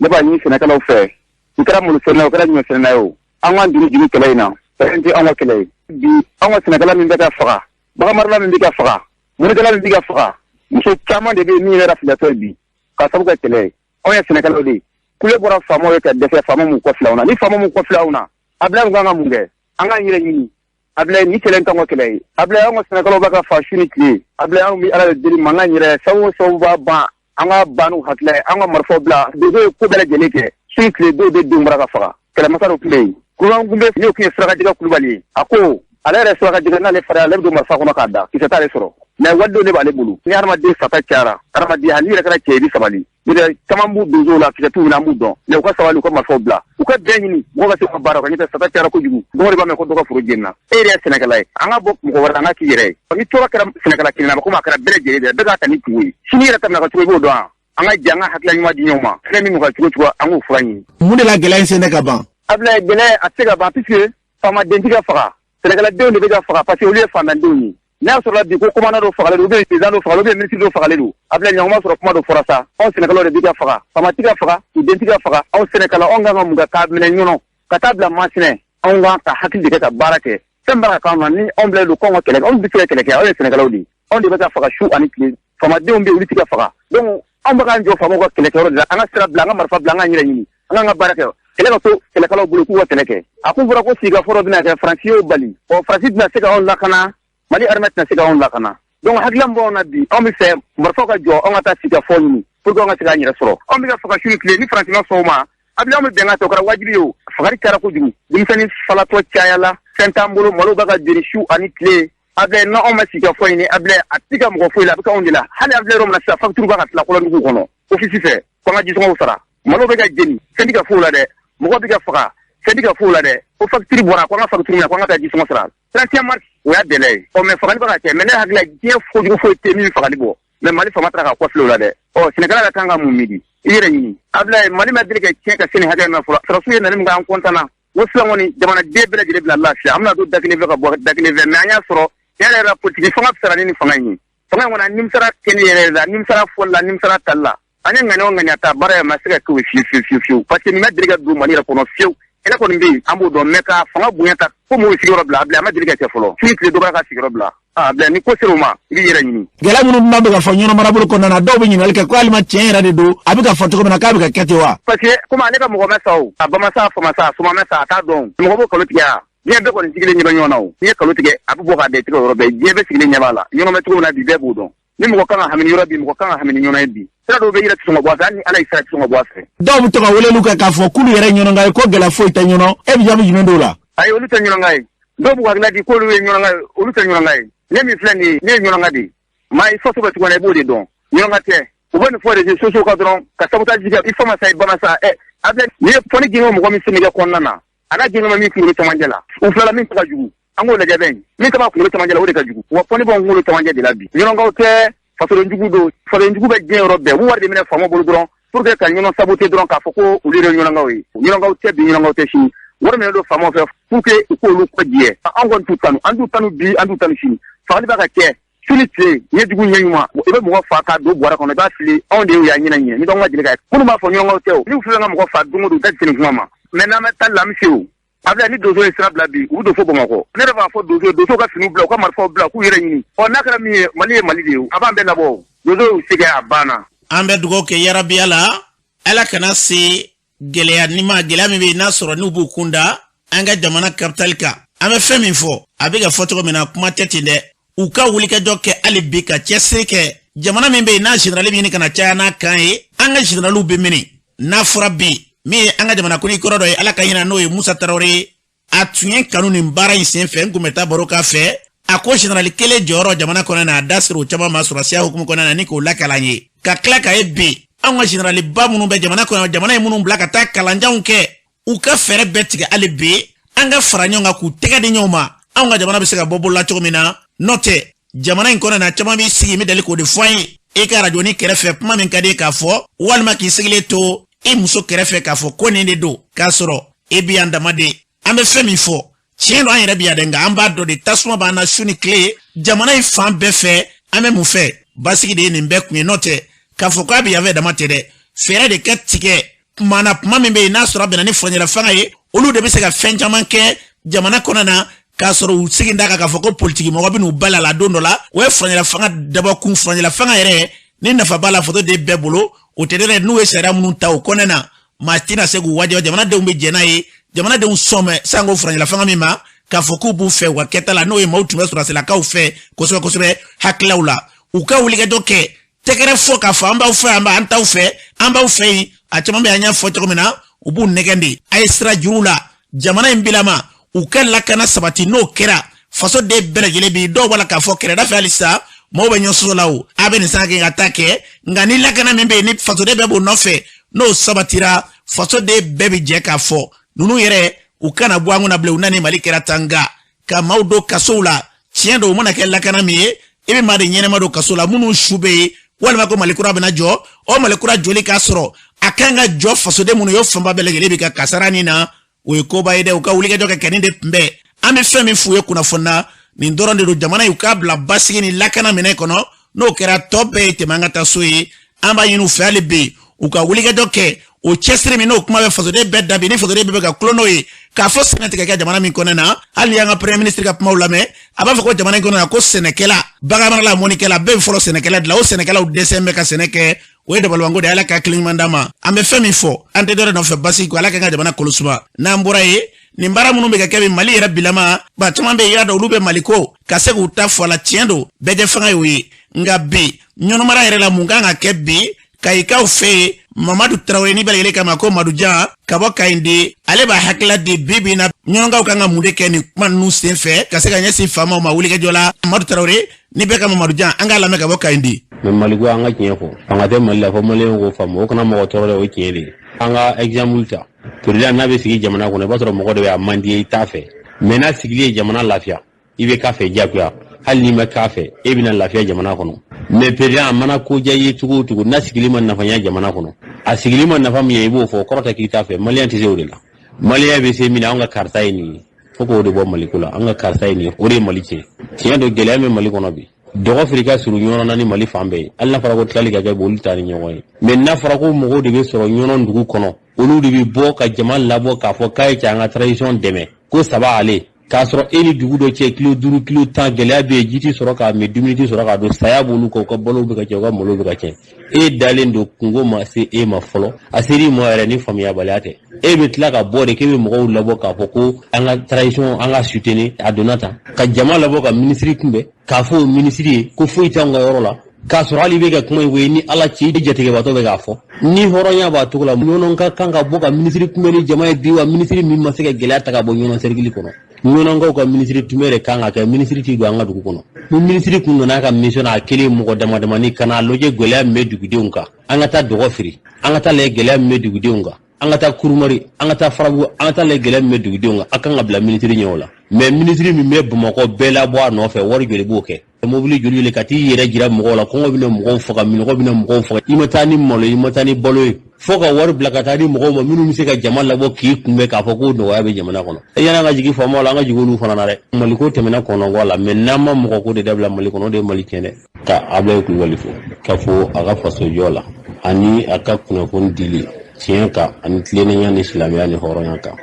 Ne b'a ɲini sɛnɛkɛlaw fɛ, i kɛra malo sɛnɛna, o kɛra ɲɔ sɛnɛna ye o, an k'an juru juru kɛlɛ in na. Kɛlɛ in tɛ anw ka kɛlɛ ye bi. Anw ka sɛnɛkɛla min bɛ ka faga, baganmarala min bɛ ka faga, morikɛla min bɛ ka faga, muso caman de bɛ yen min yɛrɛ filatɔ ye bi ka sababu kɛ kɛlɛ ye. Anw ye sɛnɛkɛlaw de ye. Kule bɔra faamaw ye ka dɛsɛ, faama m'u kɔfilɛ anw na. Ni faama m'u kɔfilɛ anw na, Abilayi, kan ka mun kɛ? An k'an yɛrɛ ɲini. Abilayi, ni kɛlɛ in t'anw ka kɛlɛ ye. Abilayi, anw ka sɛnɛkɛlaw bɛ ka fa su ni tile. Abilayi, anw bɛ Ala de deli, mankan yɛrɛ sababu o sababu b'a ban, an ka ban n'u hakilila ye, an ka marifaw bila. Donso ye ko bɛɛ lajɛlen kɛ, su ni tile dɔw bɛ denw bara ka faga. Kɛlɛmasa dɔ tun bɛ yen, Kuruban kun bɛ n'o tun ye Surakajɛkɛ Kulubali ye. A ko ale yɛrɛ Surakajɛkɛ, n'ale fara, ale bɛ don marifa kɔnɔ k'a da, kisɛ t'ale sɔrɔ, mais walidenw de b'ale bolo. Ni hadamaden sata cayara, hadamaden, hali n'i yɛrɛ kɛra cɛ ye, i bɛ sabali. N'o tɛ caman b'u donsow la, kisɛ t'u minɛ, an b'u dɔn, mais u ka sabali, u ka marifaw bila, u ka bɛn ɲini, mɔgɔ ka se ka baara kɛ. N'o tɛ sata cayara kojugu. Dɔgɔ de b'a mɛn ko dɔ ka foro jenina. E yɛrɛ ye sɛnɛkɛla ye, an ka bɔ mɔgɔ wɛrɛ, an ka k'i yɛrɛ ye. Ni tɔɔrɔ kɛra sɛnɛkɛla kelen na, komi a kɛra bɛɛ lajɛlen de, bɛɛ k'a ta ni kungo ye. Sini yɛrɛ ta bɛna kɛ cogo, i b'o dɔn wa? An ka jɛ, an ka hakilila ɲuman di ɲɔgɔn ma. Fɛn min ka cogo cogo, an k'o fura ɲini. Mun de la gɛlɛya in sen tɛ ka ban? Abilayi, gɛlɛya a tɛ se ka ban, puisque faamaden tɛ ka faga, sɛnɛkɛladenw de bɛ ka faga, parce que olu ye faantandenw ye. N'a y'a sɔrɔ bi ko commandant dɔ fagalen don, ou bien président dɔ fagalen, ou bien ministre dɔ fagalen don, Abilayi, ɲɔgɔn sɔrɔ kuma dɔ fɔra sa. Anw sɛnɛkɛlaw de bɛ ka faga, faama tɛ ka faga, u den tɛ ka faga. Anw sɛnɛkɛlaw, anw kan ka mun kɛ k'a minɛ Ɲɔnɔ ka taa bila Masina? Anw kan ka hakili de kɛ ka baara kɛ. Fɛn b'a ka k'anw na, ni anw bilalen don k'anw ka kɛlɛ kɛ, anw bɛ se ka kɛlɛ kɛ. Anw ye sɛnɛkɛlaw de ye, anw de bɛ ka faga su ani tile. Faamadenw bɛ yen, olu tɛ ka faga. Donc anw bɛ k'an jɔ faamaw ka kɛlɛkɛyɔrɔ de la. An ka sira bila, an ka marifa bila, an k'an yɛrɛ ɲini, an k'an ka baara kɛ. Kɛlɛ ka to kɛlɛkɛlaw bolo k'u ka kɛlɛ kɛ. A kun fɔra ko sigikafɔ dɔ bɛna kɛ, Faransi y'o bali. Ɔ, Faransi tɛna se ka anw lakana, Mali armée tɛna se ka anw lakana. Donc hakilila min b'anw na bi, anw bɛ fɛ marifaw ka jɔ, anw ka taa sigikafɔ ɲini pour que anw ka se k'an yɛrɛ sɔrɔ. Anw bɛ ka faga su ni tile. Ni Faransi ma sɔn o ma, Abilayi, anw bɛ bɛnkan ta, o kɛra wajibi ye. O fagali kɛra kojugu, denmisɛnnin falatɔ cayala, fɛn t'an bolo, malo bɛ ka jeni su ani tile. Abilayi, n'anw ma sigikafɔ ɲini, Abilayi, a tɛ ka mɔgɔ foyi la, a bɛ k'anw de la. Hali Abilayi, yɔrɔ min na sisan, facture b'a ka tila kɔlɔndugu kɔnɔ office fɛ ko an ka jisɔngɔw sara. Malo bɛ ka jeni, fɛn tɛ ka foyi la dɛ. Mɔgɔ bɛ ka faga, fɛn tɛ ka foyi la dɛ. Ko facture bɔra, ko an ka facture minɛ, ko an ka taa jisɔngɔ sara. 31 mars, o y'a délai ye. Ɔ, mais fagali bɛ ka kɛ. Mais ne hakili la, diɲɛ kojugu foyi tɛ min fagali bɔ, mais Mali faama taara ka kɔfilɛ o la dɛ. Ɔ, sɛnɛkɛla ka kan ka mun miiri? I yɛrɛ ɲini. Abilayi, Mali ma deli ka tiɲɛ ka se nin hakɛ in ma fɔlɔ. Sɔrɔdasiw ye nani min kɛ, an kɔntanna ko sisan kɔni jamanaden bɛɛ lajɛlen bila lafiya, an bɛna don da kelen fɛ ka bɔ da kelen fɛ. Mais an y'a sɔrɔ tiɲɛ yɛrɛ la, politiki fanga fisara ni nin fanga in ye. Fanga in kɔni, a nimisara kɛli yɛrɛ la, a nimisara fɔli la, a nimisara tali la. An ye ŋaniya o ŋaniya ta, baara yɛrɛ ma se ka kɛ o ye fiyewu fiyewu fiyewu fiyewu, parce que nin ma deli ka don Mali yɛrɛ kɔnɔ fiyewu. Kɛlɛ kɔni bɛ yen, an b'o dɔn, mais ka fanga bonya ta ko mɔgɔw sigiyɔrɔ bila, a bila, a ma deli ka kɛ fɔlɔ. Su ni tile dɔ b'a ka sigiyɔrɔ bila. A bila, ni ko sera o ma, i b'i yɛrɛ ɲini. Gɛlɛya minnu bɛ ka fɔ Ɲɔnɔ marabolo kɔnɔna na, dɔw bɛ ɲininkali kɛ ko hali ma tiɲɛ yɛrɛ de don, a bɛ ka fɔ cogo min na, k'a bɛ ka kɛ ten wa? Parce que komi ale ka mɔgɔ ma sa o, a ba ma sa, a fa ma sa, a soma ma sa, a t'a dɔn. Mɔgɔ b'o kalo tigɛ wa? Diɲɛ bɛɛ kɔni sigilen ɲɛ bɛ ɲɔgɔn na o. N'i ye kalo tigɛ, a bɛ bɔ k'a da i tigɛ yɔrɔ bɛɛ. Diɲɛ bɛɛ sigilen ɲɛ b'a la. Ɲɔnɔ bɛ cogo min na bi, bɛɛ b'o dɔn. Ni mɔgɔ kan ka hami yɔrɔ bi, mɔgɔ kan ka hami Ɲɔnɔ ye bi. Sira dɔw bɛ yɛrɛ tɛ sɔn ka bɔ a fɛ, hali ni Ala ye sira tɛ sɔn ka bɔ a fɛ. Dɔw bɛ to ka weleliw kɛ k'a fɔ k'olu yɛrɛ Ɲɔnɔnka ye, ko gɛlɛya foyi tɛ Ɲɔnɔ. E bɛ jaabi jumɛn d'o la? Ayi, olu tɛ Ɲɔnɔnka ye. Dɔw b'u hakilila di k'olu ye Ɲɔnɔnka ye, olu tɛ Ɲɔnɔnka ye. Ne min filɛ nin ye, ne ye Ɲɔnɔnka de ye. Maa i faso bɛ cogo min na, i b'o de dɔn. Ɲɔnɔnka tɛ. U bɛ nin fɔ réseaux sociaux kan dɔrɔn ka sabotage kɛ. I fa ma sa, i ba ma sa. Ɛ, a filɛ, n'i ye fɔni gɛn mɔgɔ min sen kɔnɔna na, a n'a gɛn min kunkolo camancɛ la, u filala min ta ka jugu, an k'o lajɛ bɛ min ta b'a kunkolo camancɛ la, o de ka jugu. Wa fɔni b'an kunkolo camancɛ de la bi. Ɲɔnɔnkaw tɛ, fasodenjugu don. Fasodenjugu bɛ diɲɛ yɔrɔ bɛɛ. U b'u wari de minɛ faamaw bolo dɔrɔn pour que ka Ɲɔnɔ saboter dɔrɔn, k'a fɔ ko olu yɛrɛ ye Ɲɔnɔnkaw ye. Ɲɔnɔnkaw tɛ bi, Ɲɔnɔnkaw tɛ sini. Wari minɛ don faamaw fɛ pour que u k'olu kɔ jɛ. An kɔni t'u tanu, an t'u tanu bi, an t'u tanu sini. Fagali b'a ka kɛ su ni tile, ɲɛ jugu ɲɛ ɲuman. I bɛ mɔgɔ fa k'a don bɔrɛ kɔnɔ, i b'a fili. Anw de y'u y'a ɲɛna ɲɛ ni k'anw ka deli ka minnu b'a fɔ Ɲɔnɔnkaw tɛ o, n'u filɛ ka mɔgɔ fa don o don, u da tɛ nin kuma ma. Mais n'an bɛ taa la, an bɛ se o. Abila, ni donso ye sira bila bi, u bɛ don fo Bamakɔ. Ne yɛrɛ b'a fɔ donso ye, donsow ka finiw bila, u ka marifaw bila, k'u yɛrɛ ɲini. Ɔ, n'a kɛra min ye, Mali ye Mali de ye, a b'an bɛɛ labɔ o. Donsow y'u se kɛ, a banna. An bɛ dugawu kɛ yarabi ala, Ala kana se gɛlɛya ni ma gɛlɛya min bɛ yen n'a sɔrɔ n'u b'u kun da an ka jamana kapitali kan. An bɛ fɛn min fɔ, a bɛ ka fɔ cogo min na, kuma tɛ ten dɛ. U ka wulikajɔ kɛ hali bi, ka cɛsiri kɛ. Jamana min bɛ yen n'a generali bɛ ɲini ka na caya n'a kan ye, an ka generaliw bɛ mini n'a fɔra bi min ye an ka jamana kuntigi kɔrɔ dɔ ye, Ala ka hinɛ n'o ye, Musa Tarawele ye. A tun ye kanu nin baara in sen fɛ, n kun bɛ taa baro k'a fɛ. A ko generali kelen jɔyɔrɔ jamana kɔnɔ na, a da sera o caman ma sɔrɔsiya hukumu kɔnɔ na ni k'o lakalan ye. Ka tila k'a ye bi, anw ka generaliba minnu bɛ jamana kɔnɔ, jamana ye minnu bila ka taa kalanjanw kɛ, u ka fɛɛrɛ bɛɛ tigɛ hali bi an ka fara ɲɔgɔn kan k'u tɛgɛ di ɲɔgɔn ma, anw ka jamana bɛ se ka bɔ bolola cogo min na. N'o tɛ, jamana in kɔnɔ na, caman b'i sigi, n bɛ deli k'o de fɔ an ye, i ka arajoni kɛrɛfɛ, kuma min ka di k'a fɔ, walima k'i sigilen to i muso kɛrɛfɛ k'a fɔ ko nin de don, k'a sɔrɔ e bi yan dama de. An bɛ fɛn min fɔ, tiɲɛ don, an yɛrɛ bi yan dɛ, nka an b'a dɔn de tasuma b'an na su ni tile jamana in fan bɛɛ fɛ. An bɛ mun fɛ? Basigi de ye nin bɛɛ kun ye. N'o tɛ, k'a fɔ k'a bɛ yan fɛ dama tɛ dɛ, fɛɛrɛ de ka tigɛ kuma na, kuma min bɛ yen n'a sɔrɔ a bɛnna ni furancɛla fanga ye, olu de bɛ se ka fɛn caman kɛ jamana kɔnɔ na, k'a sɔrɔ u sigi da kan k'a fɔ ko politiki mɔgɔ bɛ n'u bala la don dɔ la. O ye furancɛla fanga dabɔkun. Furancɛla fanga yɛrɛ ni nafa b'a la faso den bɛɛ bolo, o tɛ dɛ. N'u ye sariya minnu ta o kɔnɛ na, maa tɛna se k'u wajibiya. Jamanadenw bɛ jɛn n'a ye, jamanadenw sɔn bɛ sanko furancɛla fanga min ma, k'a fɔ k'u b'u fɛ u ka kɛta la, n'o ye maaw tun bɛ sɔrɔsilakaw fɛ kosɛbɛ kosɛbɛ hakililaw la. U ka wulikajɔ kɛ, tɛgɛrɛ fɔ k'a fɔ an b'aw fɛ, an b'an t'aw fɛ, an b'aw fɛ yen. A caman bɛ, an y'a fɔ cogo min na, u b'u nɛgɛn de. A ye sira juru la jamana in bilama, u ka lakana sabati. N'o kɛra, faso den bɛɛ lajɛlen bi dɔw b'a la k'a fɔ kɛrɛda fɛ halisa maaw bɛ ɲɔgɔn sɔsɔ la. O a bɛ nin san kɛ ka taa kɛ, nka ni lakana min bɛ yen ni fasoden bɛɛ b'o nɔfɛ, n'o sabatira, fasoden bɛɛ bɛ jɛ k'a fɔ ninnu yɛrɛ u kana bɔ an kunna bilen. U nani Mali kɛra tan, nka ka maaw don kasow la, tiɲɛ don, o mana kɛ lakana min ye, i bɛ maa de ɲɛnɛma don kaso la minnu su bɛ yen, walima ko Mali kura bɛna jɔ. O Mali kura joli k'a sɔrɔ a kan ka jɔ fasoden minnu ye, fanba bɛɛ lajɛlen bɛ ka kasara nin na, o ye koba ye dɛ. U ka wulikajɔ kɛ kɛnin de kunbɛn. An bɛ fɛn min f'u ye kunnafoni na, nin dɔrɔn de don. Jamana in, u k'a bila basigi ni lakana minɛ kɔnɔ. N'o kɛra, tɔ bɛɛ ye tɛmɛ an ka taa so ye. An b'a ɲini u fɛ hali bi, u ka wulikajɔ kɛ. O cɛsiri min n'o kuma bɛ fasoden bɛɛ da bi, ni fasoden bɛɛ bɛ ka kulon n'o ye k'a fɔ sɛnɛ tigɛ kɛ jamana min kɔnɔ na, hali y'an ka premier ministre ka kumaw lamɛn, a b'a fɔ ko jamana in kɔnɔ na, ko sɛnɛkɛla, baganmarala, mɔnikɛla bɛɛ bɛ fɔlɔ sɛnɛkɛla de la. O sɛnɛkɛlaw dɛsɛ bɛ ka sɛnɛ kɛ, o ye dabalibanko de ye. Ala ka hakili ɲuman d'an ma. An bɛ fɛn min fɔ, an tɛ dɔwɛrɛ nɔfɛ basigi ko. Ala ka ka jamana kolosuma. N'an bɔra yen, nin baara minnu bɛ ka kɛ bi Mali yɛrɛ bilama, ba caman bɛ yen, i y'a dɔn, olu bɛ Mali ko ka se k'u ta fɔ a la. Tiɲɛ don, bɛɛ jɛ fanga y'o ye, nka bi ɲɔnɔmara yɛrɛ la, mun kan ka kɛ bi Kayikaw fɛ yen? Mamadu Tarawele ni bɛɛ lajɛlen kama ko Madu Jan ka bɔ Kayindi, ale b'a hakilila di bi bi na, ɲɔnɔnkaw kan ka mun de kɛ nin kuma ninnu sen fɛ ka se ka ɲɛsin faamaw ma wulikajɔ la? Mamadu Tarawele ni bɛɛ kama Madu Jan, an k'a lamɛn ka bɔ Kayindi. Mais Maliko, an ka tiɲɛ fɔ, fanga tɛ Mali la fɔ maliyɛnw k'o faamu, o kana mɔgɔ tɔɔrɔ dɛ, o ye tiɲɛ de ye. An ka exemple ta, président n'a bɛ sigi jamana kɔnɔ, i b'a sɔrɔ mɔgɔ de bɛ a man di ye, i t'a fɛ, mais n'a sigili ye jamana lafiya, i bɛ k'a fɛ diyagoya. Hali n'i ma k'a fɛ, e bɛna lafiya jamana kɔnɔ. Mais président a mana ko diya i ye cogo o cogo, n'a sigili ma nafa ɲɛ jamana kɔnɔ, a sigili ma nafa min ye, i b'o fɔ, o kɔrɔ tɛ k'i t'a fɛ. Maliyɛn tɛ se o de la. Maliyɛn bɛ se min na, anw ka karisa ye nin ye, fo k'o de bɔ Maliko la. An ka karisa ye nin ye, o de ye Mali tiɲɛ. Tiɲɛ don, gɛlɛya bɛ Mali kɔnɔ bi. Dɔgɔ fili ka surun ɲɔgɔn na ni Mali fan bɛɛ ye, hali n'a fɔra ko tilali ka kɛ, olu ta ni ɲɔgɔn ye. Mais n'a fɔra ko mɔgɔw de bɛ sɔrɔ ɲɔnɔ dugu kɔnɔ, olu de bɛ bɔ ka jama labɔ k'a fɔ k'a ye cɛ an ka transition dɛmɛ ko saba ale, k'a sɔrɔ e ni dugu dɔ cɛ kilo 5, kilo 10, gɛlɛya bɛ yen, ji tɛ sɔrɔ k'a min, dumuni tɛ sɔrɔ k'a dun, saya b'olu kan, u ka balo bɛ ka tiɲɛ, u ka malo bɛ ka tiɲɛ. E dalen don, kungo ma se e ma fɔlɔ, a ser'i ma yɛrɛ ni faamuyabaliya tɛ, e bɛ tila ka bɔ de k'e bɛ mɔgɔw labɔ k'a fɔ ko an ka transition, an ka soutenir. A donna tan ka jama labɔ ka minisiri kunbɛn, k'a fɔ o minisiri ye ko foyi t'anw ka yɔrɔ la, k'a sɔrɔ hali i bɛ ka kuma in fɔ ni Ala cɛ, i jatigɛbatɔ bɛ k'a fɔ ni hɔrɔnya b'a cogo la. Ɲɔnɔ ka kan ka bɔ ka minisiri kunbɛn ni jama ye bi wa, minisiri min ma se ka gɛlɛya ta ka bɔ Ɲɔnɔ sɛrikili kɔnɔ. Ɲɔnɔnkaw ka minisiri tun bɛ de kan ka kɛ minisiri t'i don an ka dugu kɔnɔ. Ni minisiri kun donna a ka mission na, a kelen mɔgɔ dama damani ka n'a lajɛ gɛlɛya min bɛ dugudenw kan, an ka taa dɔgɔ firi, an ka taa lajɛ gɛlɛya min bɛ dugudenw kan, an ka taa Kurumari, an ka taa Farabugu, an ka taa lajɛ gɛlɛya min bɛ dugudenw kan, a kan ka bila minisiri ɲɛ o la. Mais minisiri min bɛ Bamakɔ bɛɛ labɔ a nɔfɛ, wari joli b'o kɛ, mobili joli joli ka t'i yɛrɛ jira mɔgɔw la, kɔngɔ bɛna mɔgɔw faga, minɔgɔ bɛna mɔgɔw faga, i ma taa ni malo, i ma taa ni balo ye, fo ka wari bila ka taa di mɔgɔw ma minnu bɛ se ka jama labɔ k'i kunbɛn k'a fɔ ko nɔgɔya bɛ jamana kɔnɔ. Yanni an ka jigin faamaw la, an ka jigin olu fana na dɛ. Maliko tɛmɛna kɔnɔngɔ la, mais n'an ma mɔgɔ ko de dabila Mali kɔnɔ, o de ye Mali tiɲɛ dɛ. Ka Abulayi Kulubali fo ka fo a ka fasojɔ la ani a ka kunnafoni dili tiɲɛ kan ani tilennenya ni silamɛya ni hɔrɔnya kan.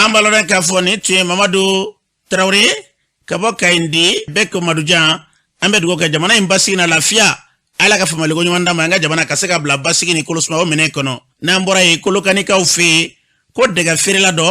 An b'a lɔn k'a fɔ nin tun ye Mamadu Tarawele ka bɔ Kayindi bɛɛ ko Madujan. An bɛ dugawu kɛ jamana in basigi na lafiya. Ala ka faamuyaliko ɲuman d'an ma, an ka jamana ka se ka bila basigi ni kolosuma o minɛn kɔnɔ. N'an bɔra yen, Kolokanikaw fɛ yen, ko dɛgɛ feerela dɔ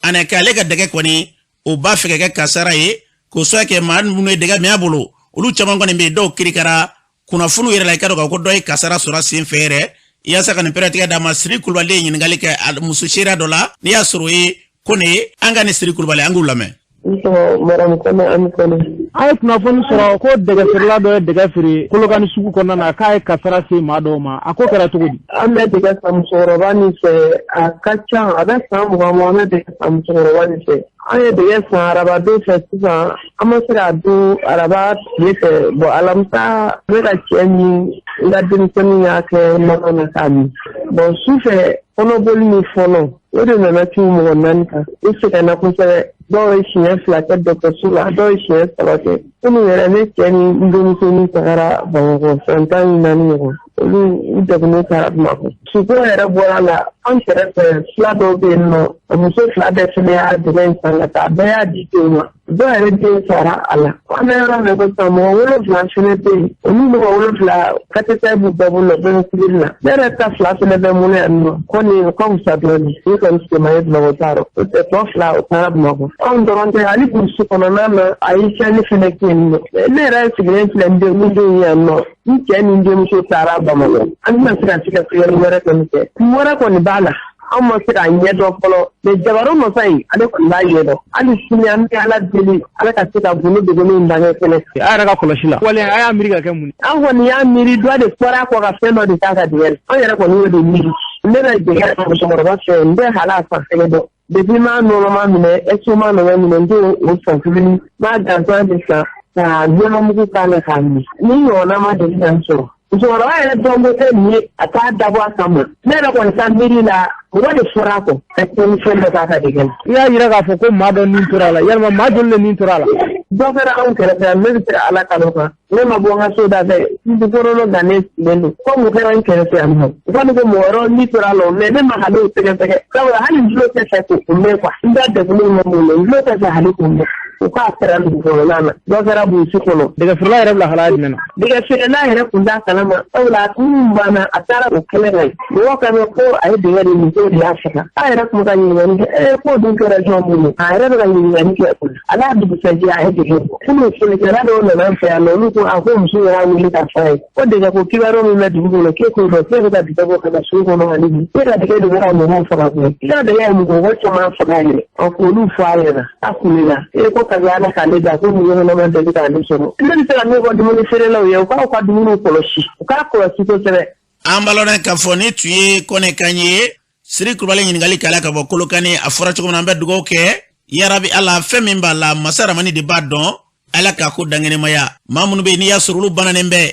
ani k'ale ka dɛgɛ kɔni o b'a fɛ ka kɛ kasara ye, k'o sababu kɛ maa minnu ye dɛgɛ min a bolo, olu caman kɔni bɛ yen, dɔw kirikara kunnafoniw yɛrɛ la. I ka dɔn k'a fɔ ko dɔ ye kasara sɔrɔ a sen fɛ yɛrɛ. Yaasa ka nin pɛrɛtigɛ d'a ma, Siri Kulubali ye ɲininkali kɛ muso seereya dɔ la, n'i y'a sɔrɔ o ye ko ne ye. An ka ni Siri Kulubali, an k'u lamɛn. N tɔgɔ Maramu Kɔnɛ, Ami Kɔnɛ. An ye kunnafoni sɔrɔ ko dɛgɛ feerela dɔ ye dɛgɛ feere Kolokani sugu kɔnɔna na, k'a ye kasara se maa dɔw ma. A ko kɛra cogo di? An bɛ dɛgɛ san musokɔrɔba nin fɛ, a ka ca, a bɛ san 20 bɔ, an bɛ dɛgɛ san musokɔrɔba nin fɛ. An ye dɛgɛ san arabadon fɛ sisan, an ma se k'a dun araba tile fɛ. Bɔn, alamisa ne ka cɛ ni n ka denmisɛnnin y'a kɛ nɔnɔ na k'a min. Bɔn, su fɛ kɔnɔboli ni fɔnɔ, o de nana c'u mɔgɔ naani kan. U sɛgɛnna kosɛbɛ. Dɔw ye siɲɛ 2 kɛ dɔgɔtɔrɔso la, dɔw ye siɲɛ 3 kɛ. Kunun yɛrɛ, ne cɛ ni n denmusonin tagara Bamakɔ, san 14 ɲɔgɔn, olu u degunnen taara Bamakɔ. Suko yɛrɛ bɔra la, an kɛrɛfɛ fila dɔw bɛ yen nɔ, muso fila bɛɛ fana y'a dɛgɛ in san ka taa, bɛɛ y'a di denw ma. Dɔw yɛrɛ den sara a la. An bɛ yɔrɔ min ko sisan, mɔgɔ wolonwula fana bɛ yen, olu mɔgɔ 7 cathéter b'u bɛɛ bolo, bɛɛ bɛ pikiri la. Ne yɛrɛ ta fila fana bɛ n bolo yan nɔ, kɔni o ka fisa dɔɔnin, ne kɔni sema ye Bamakɔ t'a rɔ, o tɛ tɔ fila o taara Bamakɔ. Anw dɔrɔn tɛ, hali burusi kɔnɔna na, a ye tiɲɛni fana kɛ yen nɔ. Ne yɛrɛ sigilen filɛ, n den ni denw yan nɔ, n cɛ ni n denmuso taara Bamakɔ. An tɛna se ka sɛgɛsɛgɛli wɛrɛ kɔni kɛ, kun wɛrɛ kɔni b'a la, anw ma se k'a ɲɛdɔn fɔlɔ. Mɛ jabaru masa in, ale kɔni b'a ɲɛdɔn. Hali sini an bɛ Ala deli, Ala ka se ka gundo dogolen bange fɛnɛ. A yɛrɛ ka kɔlɔsi la, wale a y'a miiri ka kɛ mun ye? An kɔni y'a miiri dɔ de fɔra a kɔ ka fɛn dɔ de k'a ka dɛgɛ la. An yɛrɛ kɔni y'o de miiri. Ne bɛ dɛgɛ musokɔrɔba fɛ, n bɛ hal'a fan sɛgɛ dɔn. Depuis m'a nɔnɔma minɛ, estomac nana minɛ, n t'o o san tuguni. N b'a gansan de san ka nɔnɔmugu k'a la k'a min. Ni ɲɔgɔnna ma deli ka n sɔrɔ. Musokɔrɔba yɛrɛ dɔn ko fɛn nin ye, a t'a dabɔ a kama. Ne yɛrɛ kɔni ka miiri la, mɔgɔ de fɔra a kɔ ka tiɲɛni fɛn dɔ k'a ka dɛgɛ la. I y'a yira k'a fɔ ko maa dɔ nin tora a la, yalima maa joli de nin tora a la? Dɔ kɛra anw kɛrɛfɛ yan, ne bɛ se ka Ala kalo kan. Ne ma bɔ n ka so da fɛ, n kɔnɔna gannen sigilen don. Ko mun kɛra n kɛrɛfɛ yan nɔ? U kɔni ko mɔgɔ wɛrɛw ni tora a la, mɛ ne ma hali o sɛgɛsɛgɛ. Sabula hali n tulo tɛ fɛ k'o mɛn kuwa. N da degunnen ma mun na, n tulo tɛ fɛ hali k'o mɛn. U k'a kɛra dugu kɔnɔna na, dɔ kɛra burusi kɔnɔ. Dɛgɛfeerela yɛrɛ bɛ lahalaya jumɛn na? Dɛgɛfeerela yɛrɛ kun t'a kalama, sabula a kun banna, a taara o kɛnɛ kan yen. Mɔgɔw ka mɛn ko a ye dɛgɛ de min, k'o de y'a faga. A yɛrɛ tun bɛ ka ɲininkali kɛ, ee k'o dun kɛra jɔn bolo? A yɛrɛ bɛ ka ɲininkali kɛ o la. A n'a dugusɛjɛ a ye dɛgɛ bɔ. Kunun folikɛla dɔw nana an fɛ yan nɔ, olu ko a ko muso y'a wele k'a fɔ a ye ko dɛgɛ ko kibaru min bɛ dugu kɔnɔ, k'e k'o dɔn, k'e bɛ ka dɛgɛ bɔ ka na sugu kɔnɔ hali bi. E ka dɛgɛ de bɛ ka mɔgɔw faga koyi. I ka dɛgɛ ye mɔgɔ caman faga yɛrɛ. Ɔ, k'olu fɔ a ɲɛna. A kulela e ko kabi Ala k'ale da, ko muso kɔnɔma deli k'ale sɔrɔ. Ne bɛ se ka min fɔ dumuni feerelaw ye, u k'aw ka dumuniw kɔlɔsi, u k'a kɔlɔsi kosɛbɛ. An b'a lɔn k'a fɔ nin tun ye Kɔnɛ kan ye. Siri Kulubali ɲininkali kɛla ka bɔ Kolokani. A fɔra cogo min na, an bɛ dugawu kɛ, yarabi Ala, fɛn min b'a la, masa Ramani de b'a dɔn. Ala k'a ko dankɛnɛmaya. Maa minnu bɛ yen, n'i y'a sɔrɔ olu bananen bɛ,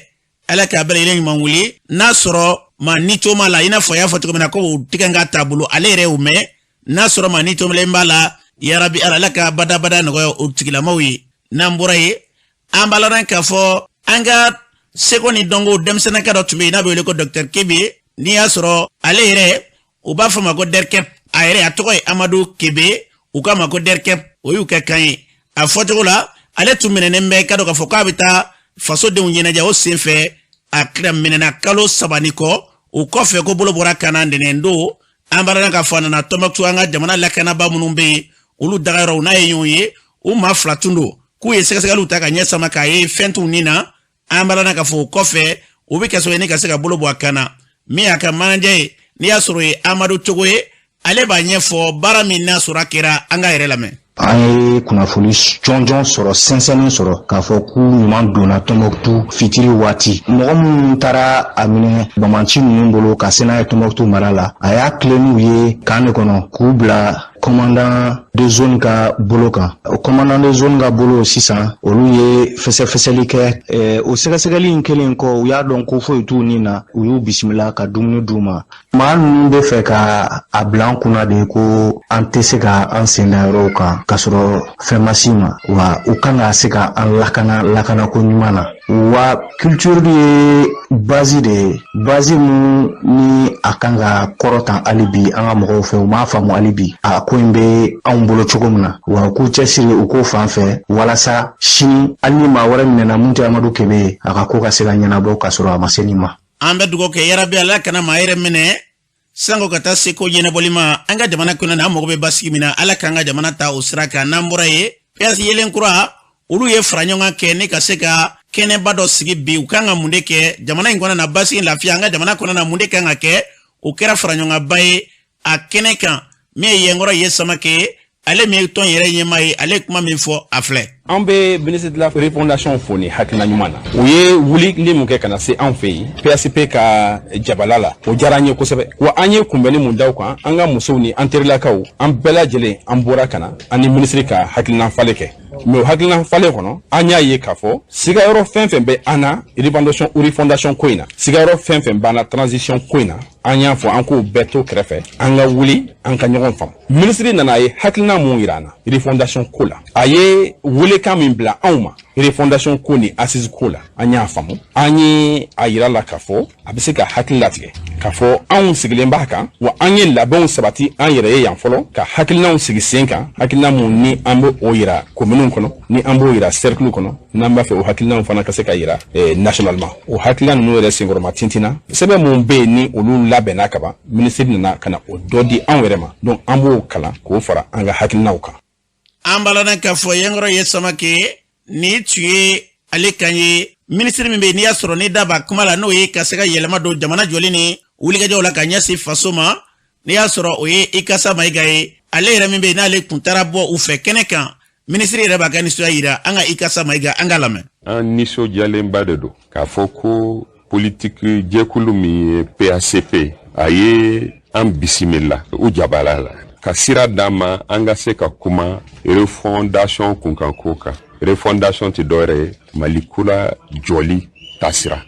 Ala k'a bɛɛ lajɛlen ɲuman wuli. N'a sɔrɔ maa ni to ma la, i n'a fɔ a y'a fɔ cogo min na ko o tigɛ ka taabolo, ale yɛrɛ y'o mɛn. N'a sɔrɔ maa ni tomalen b'a la, yarabi Ala, Ala ka badabada nɔgɔya o tigilamaw ye. N'an bɔra yen, an b'a lɔn k'a fɔ an ka seko ni dɔnko denmisɛnninkɛ dɔ tun bɛ yen, n'a bɛ wele ko Dɔkitɛri Kebe. N'i y'a sɔrɔ ale yɛrɛ, u b'a fɔ ma ko Dɛrikɛp, a yɛrɛ a tɔgɔ ye Amadu Kebe, u k'a ma ko Dɛrikɛp, o y'u kɛ kan ye. A fɔcogo la, ale tun minɛnen bɛ, ka dɔn k'a fɔ k'a bɛ taa fasodenw ɲɛnajɛ. O senfɛ a kira minɛna kalo 3 ni kɔ. O kɔfɛ ko bolo bɔra ka na ntɛnɛn don. An b'a lɔn k'a fɔ a nana Tɔnbɔkutu, an ka jamana lakanaba minnu bɛ yen, olu dagayɔrɔw n'a ye ɲɔgɔn ye, u maa fila tun don, k'u ye sɛgɛsɛgɛliw ta ka ɲɛ sama k'a ye fɛn t'u ni na. An b'a lɔn k'a fɔ o kɔfɛ o bɛ kɛ sababu ye ni ka se ka bolo bɔ a kan na. Min y'a ka manajɛ ye, n'i y'a sɔrɔ o ye Amadu Togo ye, ale b'a ɲɛfɔ baara min n'a sɔrɔ a kɛra. An ka yɛrɛ lamɛn. An ye kunnafoni jɔnjɔn sɔrɔ, sɛnsɛnni sɔrɔ k'a fɔ k'u ɲuman donna Tɔnbɔkutu fitiri waati. Mɔgɔ minnu taara a minɛ bamanci ninnu bolo ka se n'a ye Tɔnbɔkutu mara la, a y'a tilen n'u ye camp de kɔnɔ k'u bila commandant de zone ka bolo kan. O commandant de zone ka bolo sisan, olu ye fɛsɛfɛsɛli kɛ. O sɛgɛsɛgɛli in kɛlen kɔ, u y'a dɔn ko foyi t'u ni na, u y'u bisimila ka dumuni d'u ma. Maa ninnu bɛ fɛ ka a bila an kunna de ko an tɛ se ka an sen da yɔrɔw kan k'a sɔrɔ fɛn ma s'i ma, wa u kan ka se ka an lakana lakanako ɲuman na. Wa culture ye base de ye, base mun ni a kan ka kɔrɔtan hali bi an ka mɔgɔw fɛ. U m'a faamu hali bi a ko in bɛ anw bolo cogo min na, wa u k'u cɛsiri u k'o fan fɛ, walasa sini hali ni maa wɛrɛ minɛna mun tɛ Amadu Kebe ye, a ka ko ka se ka ɲɛnabɔ k'a sɔrɔ a ma se nin ma. An bɛ dugawu kɛ, yarabi Ala kana maa yɛrɛ minɛ sanko ka taa se ko ɲɛnabɔli ma an ka jamana kɔnɔ na. An mago bɛ basigi min na, Ala k'an ka jamana ta o sira kan. N'an bɔra yen, PAS yelen kura, olu ye fara ɲɔgɔn kan kɛ ni ka se ka kɛnɛba dɔ sigi bi. U kan ka mun de kɛ jamana in kɔnɔ na, basigi, lafiya an ka jamana kɔnɔ na, mun de kan ka kɛ? O kɛra fara ɲɔgɔnkanba ye a kɛnɛ kan. Min ye Yɛnkɔrɔ ye Samakɛ, ale min ye tɔn yɛrɛ ɲɛmaa ye, ale ye kuma min fɔ, a filɛ. An bɛ ministre de la refondation fo ni hakilina ɲuman na. U ye wulili mun kɛ ka na se anw fɛ yen PACP ka jabala la, o diyara an ye kosɛbɛ. Wa an ye kunbɛnni mun da u kan, an ka musow ni an terilakaw, an bɛɛ lajɛlen an bɔra ka na an ni minisiri ka hakilina falen kɛ. Mais o hakilina falen kɔnɔ, an y'a ye k'a fɔ sigayɔrɔ fɛn fɛn bɛ an na refondation ko in na, sigayɔrɔ fɛn fɛn b'an na transition ko in na, an y'a fɔ an k'o bɛɛ to kɛrɛfɛ, an ka wuli an ka ɲɔgɔn faamu. Minisiri nana, a ye hakilina mun yira an na refondation ko la, a ye welekan min bila anw ma refondation ko ni assise ko la, an y'a faamu. An ye a yira la k'a fɔ a bɛ se ka hakili latigɛ k'a fɔ anw sigilen b'a kan. Wa an ye labɛnw sabati an yɛrɛ ye yan fɔlɔ, ka hakilinaw sigi sen kan, hakilina mun ni an bɛ o yira kominiw kɔnɔ, ni an b'o yira cercle kɔnɔ, n'an b'a fɛ o hakilinaw fana ka se ka yira nationalement. O hakilina ninnu yɛrɛ senkɔrɔma tintinna, sɛbɛn mun bɛ yen ni olu labɛnna ka ban, minisiri nana ka na o dɔ di anw yɛrɛ ma. Donc an b'o kalan k'o fara an ka hakilinaw kan. An balana k'a fɔ Yɛnkɔrɔ ye Samakɛ, ni tun ye ale kan ye. Minisiri min bɛ yen, n'i y'a sɔrɔ ni da b'a kuma la, n'o ye ka se ka yɛlɛma don jamana jɔli ni wulikajɔw la ka ɲɛsin faso ma, n'i y'a sɔrɔ o ye Ikasa Mayiga ye, ale yɛrɛ min bɛ yen n'ale kun taara bɔ u fɛ kɛnɛ kan, minisiri yɛrɛ b'a ka nisɔndiya yira. An ka Ikasa Mayiga, an ka lamɛn. An nisɔndiyalenba de don k'a fɔ ko politiki jɛkulu min ye PACP, a ye an bisimila u jabala la ka sira d'an ma an ka se ka kuma refondation kunkanko kan. Refondation tɛ dɔwɛrɛ ye, Mali kura jɔli taasira.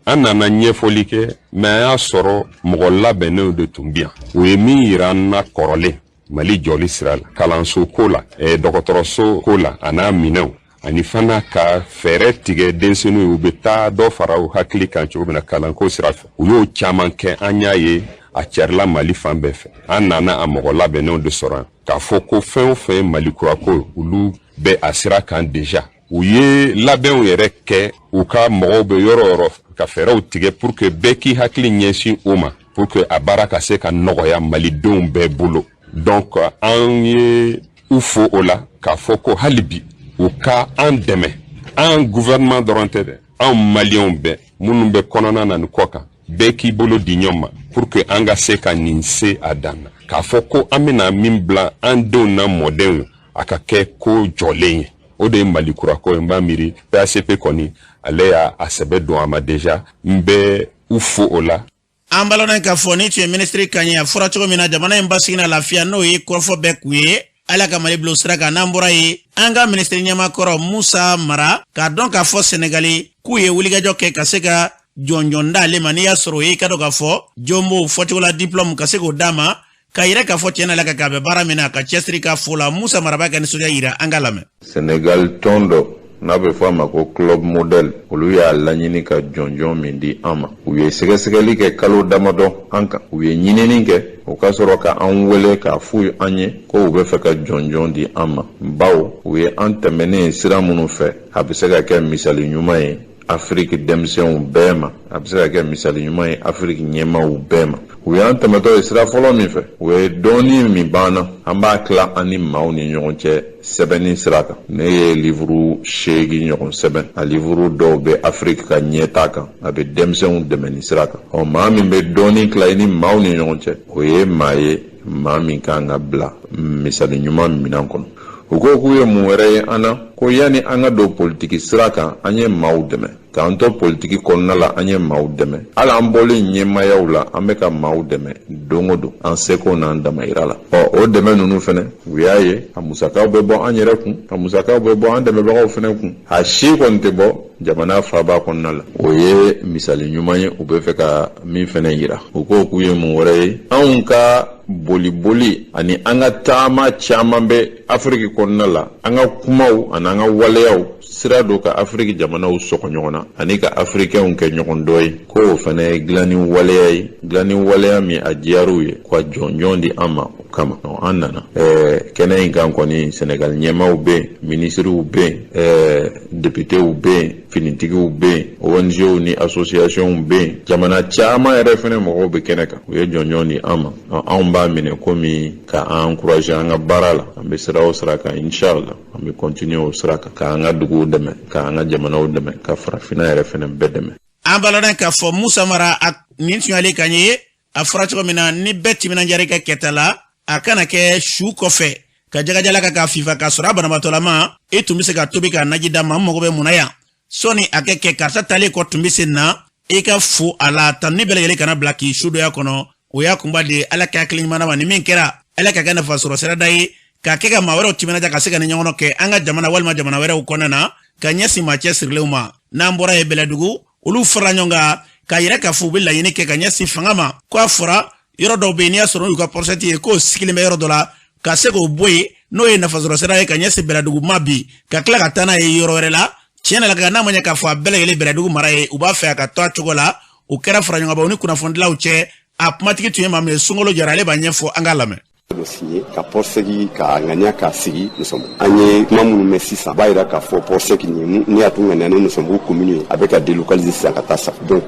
An nana ɲɛfɔli kɛ, mais an y'a sɔrɔ mɔgɔ labɛnnenw de tun bi yan. U ye min yira an na kɔrɔlen Mali jɔli sira la, kalanso ko la, dɔgɔtɔrɔso ko la, a n'a minɛnw, ani fana ka fɛɛrɛ tigɛ denmisɛnninw ye, u bɛ taa dɔ fara u hakili kan cogo min na kalanko sira fɛ. U y'o caman kɛ, an y'a ye a carila Mali fan bɛɛ fɛ. An nana a mɔgɔ labɛnnenw de sɔrɔ yan k'a fɔ ko fɛn o fɛn ye Mali kura ko, olu bɛ a sira kan déjà. U ye labɛnw yɛrɛ kɛ, u ka mɔgɔw bɛ yɔrɔ o yɔrɔ ka fɛɛrɛw tigɛ pour que bɛɛ k'i hakili ɲɛsin o ma, pour que a baara ka se ka nɔgɔya malidenw bɛɛ bolo. Donc an ye u fo o la k'a fɔ ko hali bi u ka an dɛmɛ. An gouvernement dɔrɔn tɛ dɛ, anw maliyɛnw bɛɛ minnu bɛ kɔnɔna na ni kɔ kan, bɛɛ k'i bolo di ɲɔgɔn ma pour que an ka se ka nin se a dan na, k'a fɔ ko an bɛna min bila an denw na mɔdenw ye, a ka kɛ ko jɔlen ye. O de ye Mali kura ko ye. N b'a miiri PACP kɔni, ale y'a a sɛbɛ don a ma déjà. N bɛ u fo o la. An balana k'a fɔ ni tun ye minisiri kan ye. A fɔra cogo min na, jamana in basigi na lafiya, n'o ye kɔrɔfɔ bɛɛ kun ye, Ala ka Mali bila sira kan. N'an bɔra yen, an ka minisiri ɲɛmaa kɔrɔ Musa Mara, k'a dɔn k'a fɔ Sɛnɛgali k'u ye wulikajɔ kɛ ka se ka jɔnjɔn d'ale ma, n'i y'a sɔrɔ o ye i ka dɔn k'a fɔ jɔnbo fɔcogo la, diplôme ka se k'o d'a ma, k'a yira k'a fɔ tiɲɛ na la ka k'a bɛ baara min na, a ka cɛsiri ka fo la. Musa Mara b'a ka nisɔndiya yira, an ka lamɛn. Senegal tɔn dɔ n'a bɛ fɔ a ma ko Club Model, olu y'a laɲini ka jɔnjɔn min di an ma, u ye sɛgɛsɛgɛli kɛ kalo damadɔ an kan, u ye ɲinini kɛ, u ka sɔrɔ ka an wele k'a f'u an ye ko u bɛ fɛ ka jɔnjɔn di an ma, bawo u ye an tɛmɛnen sira minnu fɛ, a bɛ se ka kɛ misali ɲuman ye Afiriki denmisɛnw bɛɛ ma, a bɛ se ka kɛ misali ɲuman ye Afiriki ɲɛmaaw bɛɛ ma. U y'an tɛmɛtɔ ye sira fɔlɔ min fɛ, o ye dɔɔni min banna, an b'a tila an ni maaw ni ɲɔgɔn cɛ sɛbɛnni sira kan. Ne ye livuru 8 ɲɔgɔn sɛbɛn. A livuru dɔw bɛ Afiriki ka ɲɛtaa kan, a bɛ denmisɛnw dɛmɛni sira kan. Ɔ, maa min bɛ dɔɔni tila i ni maaw ni ɲɔgɔn cɛ, o ye maa ye, maa min kan ka bila misali ɲuman minɛn kɔnɔ. U ko k'u ye mun wɛrɛ ye an na, ko yanni an ka don politiki sira kan, an ye maaw dɛmɛ. K'an to politiki kɔnɔna la, an ye maaw dɛmɛ. Hali an bɔlen ɲɛmaayaw la, an bɛ ka maaw dɛmɛ don o don, an seko n'an damayira la. Ɔ, o dɛmɛ ninnu fɛnɛ, u y'a ye, a musakaw bɛ bɔ an yɛrɛ kun, a musakaw bɛ bɔ an dɛmɛbagaw fɛnɛ kun. A si kɔni tɛ bɔ jamana faaba kɔnɔna la. O ye misali ɲuman ye. U bɛ fɛ ka min fɛnɛ yira, u ko k'u ye mun wɛrɛ ye? Anw ka boliboli ani an ka taama caman bɛ Afiriki kɔnɔna la. An ka kumaw ani an ka waleyaw sira don ka Afiriki jamanaw sɔgɔ ɲɔgɔn na ani ka Afirikɛnw kɛ ɲɔgɔn dɔ ye, ko o fana ye dilanni waleya ye, dilanni waleya min a diyar'u ye ka jɔnjɔn di an ma. O kama an nana kɛnɛ in kan kɔni. Senegal ɲɛmaaw bɛ yen, minisiriw bɛ yen, depitew bɛ yen, finitigiw bɛ yen, ONGw ni associationw bɛ yen, jamana caman yɛrɛ fɛnɛ mɔgɔw bɛ kɛnɛ kan. U ye jɔnjɔn di an ma. Anw b'a minɛ komi ka an encourager an ka baara la. An bɛ sira o sira kan, inshallah an bɛ continuer o sira kan, k'an ka duguw dɛmɛ, k'an ka jamanaw dɛmɛ, ka farafinna yɛrɛ fɛnɛ bɛɛ dɛmɛ. An b'a ladɔn k'a fɔ Musa Mara, a nin tun y'ale kan ye. A fɔra cogo min na, ni bɛɛ timinandiyara i ka kɛta la, a kana kɛ su kɔfɛ ka jagajala ka k'a fifa k'a sɔrɔ a banabaatɔlama e tun bɛ se ka tobi k'a naji d'a ma. N mago bɛ mun na yan? Sɔɔni a kɛ kɛ karisa talen kɔ tun bɛ se na i ka fo a la tan ni bɛɛ lajɛlen kana bila k'i su dɔya kɔnɔ. O y'a kunba de ye. Ala ka hakili ɲuman ma. Ni min kɛra, Ala ka kɛ nafa sɔrɔ sirada ye, k'a kɛ ka maa wɛrɛw timinadiya, ka se ka ni ɲɔgɔn kɛ an ka jamana walima jamana wɛrɛw kɔnɔna na, ka ɲɛsin maa cɛsirilenw ma. N'an bɔra yen, Bɛlɛdugu, olu farala ɲɔgɔn kan k'a yira k'a fɔ u bɛ laɲini kɛ ka ɲɛsin fanga ma, ko a fɔra yɔrɔ dɔw bɛ yen, n'i y'a sɔrɔ n'u ka port sec ye, k'o sigilen bɛ yɔrɔ dɔ la, ka se k'o bɔ yen, n'o ye nafasɔrɔ sira ye ka ɲɛsin Bɛlɛdugu ma bi, ka tila ka taa n'a ye yɔrɔ wɛrɛ la. Tiɲɛ na, ka n'a ma ɲɛ k'a fɔ a bɛɛ lajɛlen Bɛlɛdugu mara ye, u b'a fɛ a ka to a cogo la. O kɛra fara ɲɔgɔnbaw ni kunnafonidilaw cɛ. A kumatigi tun ye maa min ye, Sunkalo Jara, ale b'a ɲɛfɔ, an k'a lamɛn. Dɔ signé ka port sec ka ŋaniya k'a sigi Nusɔnbugu. An ye kuma minnu mɛn sisan, b'a yira k'a fɔ port sec nin ni a tun ŋaniya ni Nusɔnbugu commune ye, a bɛ ka délocaliser sisan ka taa sa. Donc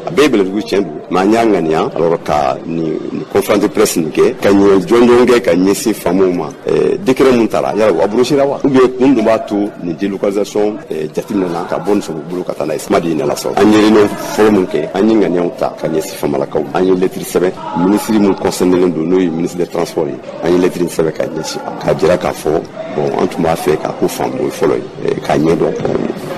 a bɛɛ ye Bɛlɛdugu, tiɲɛ don, mais an y'a ŋaniya alors ka nin conférence de presse nin kɛ ka ɲɛ jɔnjɔn kɛ ka ɲɛsin faamaw ma. Décret mun tara, yala o abrogé ra wa, ou bien kun dun b'a to nin délocalisation jateminɛna ka bɔ Nusɔnbugu bolo ka taa n'a ye? Kuma de ye ne lasɔrɔ. An ye réunion fɔlɔ mun kɛ, an ye ŋaniyaw ta ka ɲɛsin famalakaw. An ye lettre sɛbɛn ministre mun concerné don, n'o ye ministre des Transports ye. An ye lettre sɛbɛn ka ɲɛsin k'a jira k'a fɔ bon, an tun b'a fɛ k'a ko faamu, o ye fɔlɔ ye, k'a ɲɛdɔn.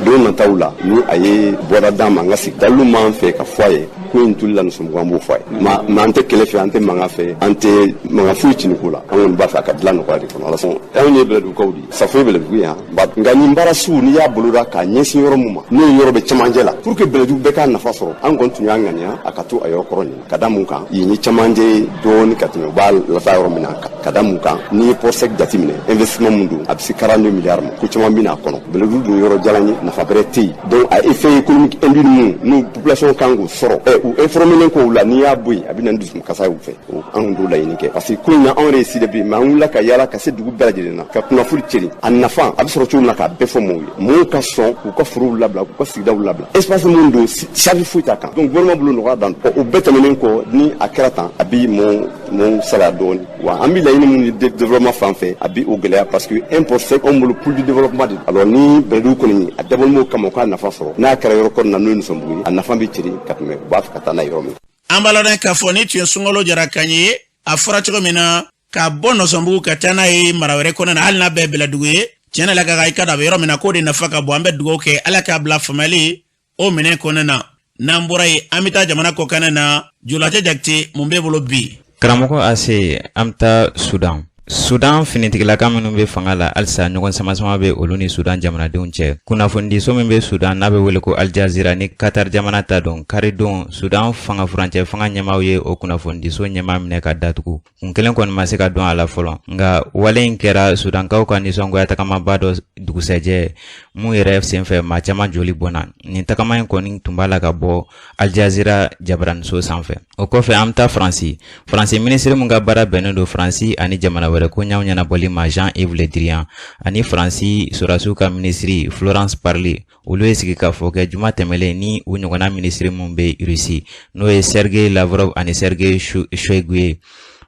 Don nataw la, ni a ye bɔda d'an ma, an ka sigi dalilu m'an fɛ ka fɔ a ye ko in tuli la Nusɔnbugu, an b'o fɔ a ye. Ma an tɛ kɛlɛ fɛ, an tɛ mankan fɛ, an tɛ mankan foyi ci nin ko la. An kɔni b'a fɛ a ka dilan nɔgɔya de kɔnɔ. Ala sɔn, anw ye Bɛlɛdugukaw de ye, Safo ye Bɛlɛdugu yan, nka nin baara sugu, n'i y'a boloda k'a ɲɛsin yɔrɔ mun ma, n'o ye yɔrɔ bɛ cɛmancɛ la, pour que Bɛlɛdugu bɛɛ k'a nafa sɔrɔ, an kɔni tun y'a ŋaniya a ka to a yɔrɔ kɔrɔ nin. Ka da mun kan? Yen ye cɛmancɛ ye dɔɔni ka tɛmɛ u b'a lata yɔrɔ min na. Ka da mun kan? N'i ye port sec jateminɛ, investissement mun don, a bɛ se 42 milliards ma. Ko caman bɛ n'a kɔnɔ. Bɛlɛdugu dun yɔrɔ jalan ye, nafa bɛrɛ tɛ yen. Donc a effet économique induit mun n'u population kan k'o sɔrɔ, u informé k'o la, n'i y'a bɔ yen, a bɛ na ni dusukun kasa ye u fɛ. An kun t'o laɲini kɛ, parce que ko in na, anw yɛrɛ ye sida bi, mais an wulila ka yaala ka se dugu bɛɛ lajɛlen na ka kunnafoni ceri, a nafa a bɛ sɔrɔ cogo min na, k'a bɛɛ fɔ mɔgɔw ye, mɔgɔw ka sɔn k'u ka forow labila, k'u ka sigidaw labila. Espace mun don, charge foyi t'a kan. Donc gouvernement bolo nɔgɔya dan. O bɛɛ tɛmɛnen kɔ, ni a kɛra tan, a bi mɔɔw salaya dɔɔni wa. An bɛ laɲini mun ye développement fan fɛ, a bi o gɛlɛya, parce que un port sec, anw bolo, pôle du développement de. Alors ni Bɛlɛdugu kɔni a dabɔlen b'o kama k'a nafa sɔrɔ, n'a kɛra yɔrɔ kɔni na, n'o ye Nusɔnbugu ye, a nafa bɛ ceri ka tɛmɛ u b'a fɛ ka taa n'a ye yɔrɔ min. An b'a ladɔn k'a fɔ ni tun ye Sunkalo Jara kan ye. A fɔra cogo min na, k'a bɔ Nɔsɔnbugu ka taa n'a ye mara wɛrɛ kɔnɔ na, hali n'a bɛɛ Bɛlɛdugu ye, tiɲɛ la ka i ka a bɛ yɔrɔ min na, k'o de nafa ka bon. An bɛ dugawu kɛ, Ala k'a bila faamuyali o minɛn kɔnɔna na. N'an bɔra yen, an bɛ taa jamana kɔkanna na. Jolacɛ Jakite, mun b'e bolo bi? Karamɔgɔ Ase, an bɛ taa Sudan. Sudan finitigilaka minnu bɛ fanga la, halisa ɲɔgɔn samasama bɛ olu ni Sudan jamanadenw cɛ. Kunnafonidiso min bɛ Sudan, n'a bɛ wele ko Aljazira, ni Qatar jamana ta don, karidon Sudan fanga furancɛ fanga ɲɛmaaw ye o kunnafonidiso ɲɛmaa minɛ ka datugu. Kun kelen kɔni ma se ka dɔn a la fɔlɔ, nka wale in kɛra Sudankaw ka nisɔngoya tagamaba dɔ dugusɛjɛ, mun yɛrɛ senfɛ maa caman joli bɔnna. Nin tagama in kɔni tun b'a la ka bɔ Aljazira jabaraniso sanfɛ. O kɔfɛ, an bɛ taa Faransi. Faransi minisiri min ka baara bɛnnen don Faransi ani jamana wɛrɛ koɲaw ɲɛnabɔli ma, Jean-Yves Le Drian, ani Faransi sɔrɔdasiw ka minisiri Florence Parly, olu ye sigikafɔ kɛ juma tɛmɛlen ni u ɲɔgɔnna minisiri min bɛ Rusi, n'o ye Sergei Lavrov ani Sergei Shoigu ye.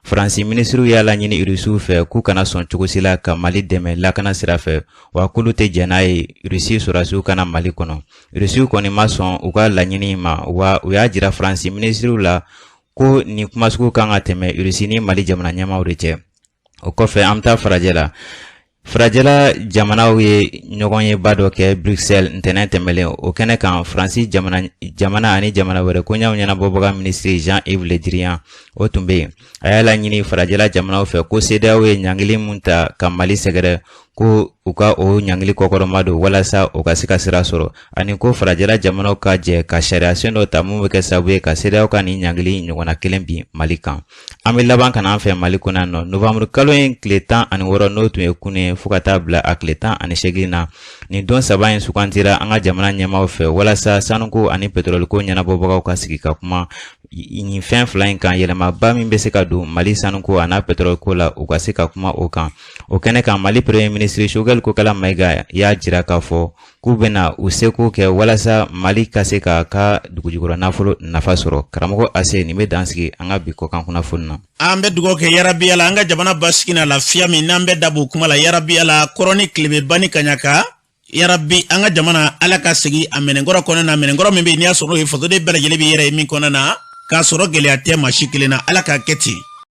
Faransi minisiriw y'a laɲini Rusiw fɛ k'u kana sɔn cogo si la ka Mali dɛmɛ lakana sira fɛ, wa k'olu tɛ jɛn n'a ye Rusi sɔrɔdasiw ka na Mali kɔnɔ. Rusiw kɔni ma sɔn u ka laɲini ma, wa u y'a jira Faransi minisiriw la ko nin kuma sugu kan ka tɛmɛ Rusi ni Mali jamana ɲɛmaaw de cɛ. O kɔfɛ, an bɛ taa farajɛ la. Farajɛla jamanaw ye ɲɔgɔnyeba dɔ kɛ Bruxelles ntɛnɛn tɛmɛlen. O kɛnɛ kan, Faransi jamana ani jamana wɛrɛ koɲɛw ɲɛnabɔbaga minisiri Jean-Yves Le Drian, o tun bɛ yen. A y'a laɲini farajɛla jamanaw fɛ ko CEDEAO ye ɲangili mun ta ka Mali sɛgɛrɛ, ko u ka o ɲangili kɔkɔrɔma don walasa o ka se ka sira sɔrɔ, ani ko farajɛla jamanaw ka jɛ ka sariyasen dɔ ta mun bɛ kɛ sababu ye ka CEDEAO ka nin ɲangili ɲɔgɔnna kelen bin Mali kan. An bɛ laban ka na an fɛ Mali kɔnɔ yan nɔ. Novanburu kalo in tile 16, n'o tun ye kunun ye, fo ka taa bila a tile 18 na, nin don saba in sugantira an ka jamana ɲɛmaaw fɛ walasa sanuko ani petrɔliko ɲɛnabɔbagaw ka sigi ka kuma nin fɛn fila in kan. Yɛlɛmaba min bɛ se ka don Mali sanuko an'a petrɔliko la, u ka se ka kuma o kan. O kɛnɛ kan, Mali premier ministre Choguel Kokala Mayiga y'a jira k'a fɔ k'u bɛna u seko kɛ walasa Mali ka se k'a ka dugujukɔrɔ nafolo nafa sɔrɔ. Karamɔgɔ Ase, nin bɛ dan sigi an ka bi kɔkan kunnafoni na. An bɛ dugawu kɛ, yarabi Ala, an ka jamana basigi n'a lafiya min n'an bɛ da b'o kuma la, yarabi Ala, kɔrɔn ni tilebin, ba ni kaɲaka, yarabi an ka jamana, Ala ka segin a minɛnkɔrɔ kɔnɔna na, minɛnkɔrɔ min bɛ yen n'i y'a sɔrɔ n'o ye fasoden bɛɛ lajɛlen b'i yɛrɛ ye min kɔnɔna na, k'a sɔrɔ gɛlɛya tɛ maa si kelen na. Ala k'a kɛ ten.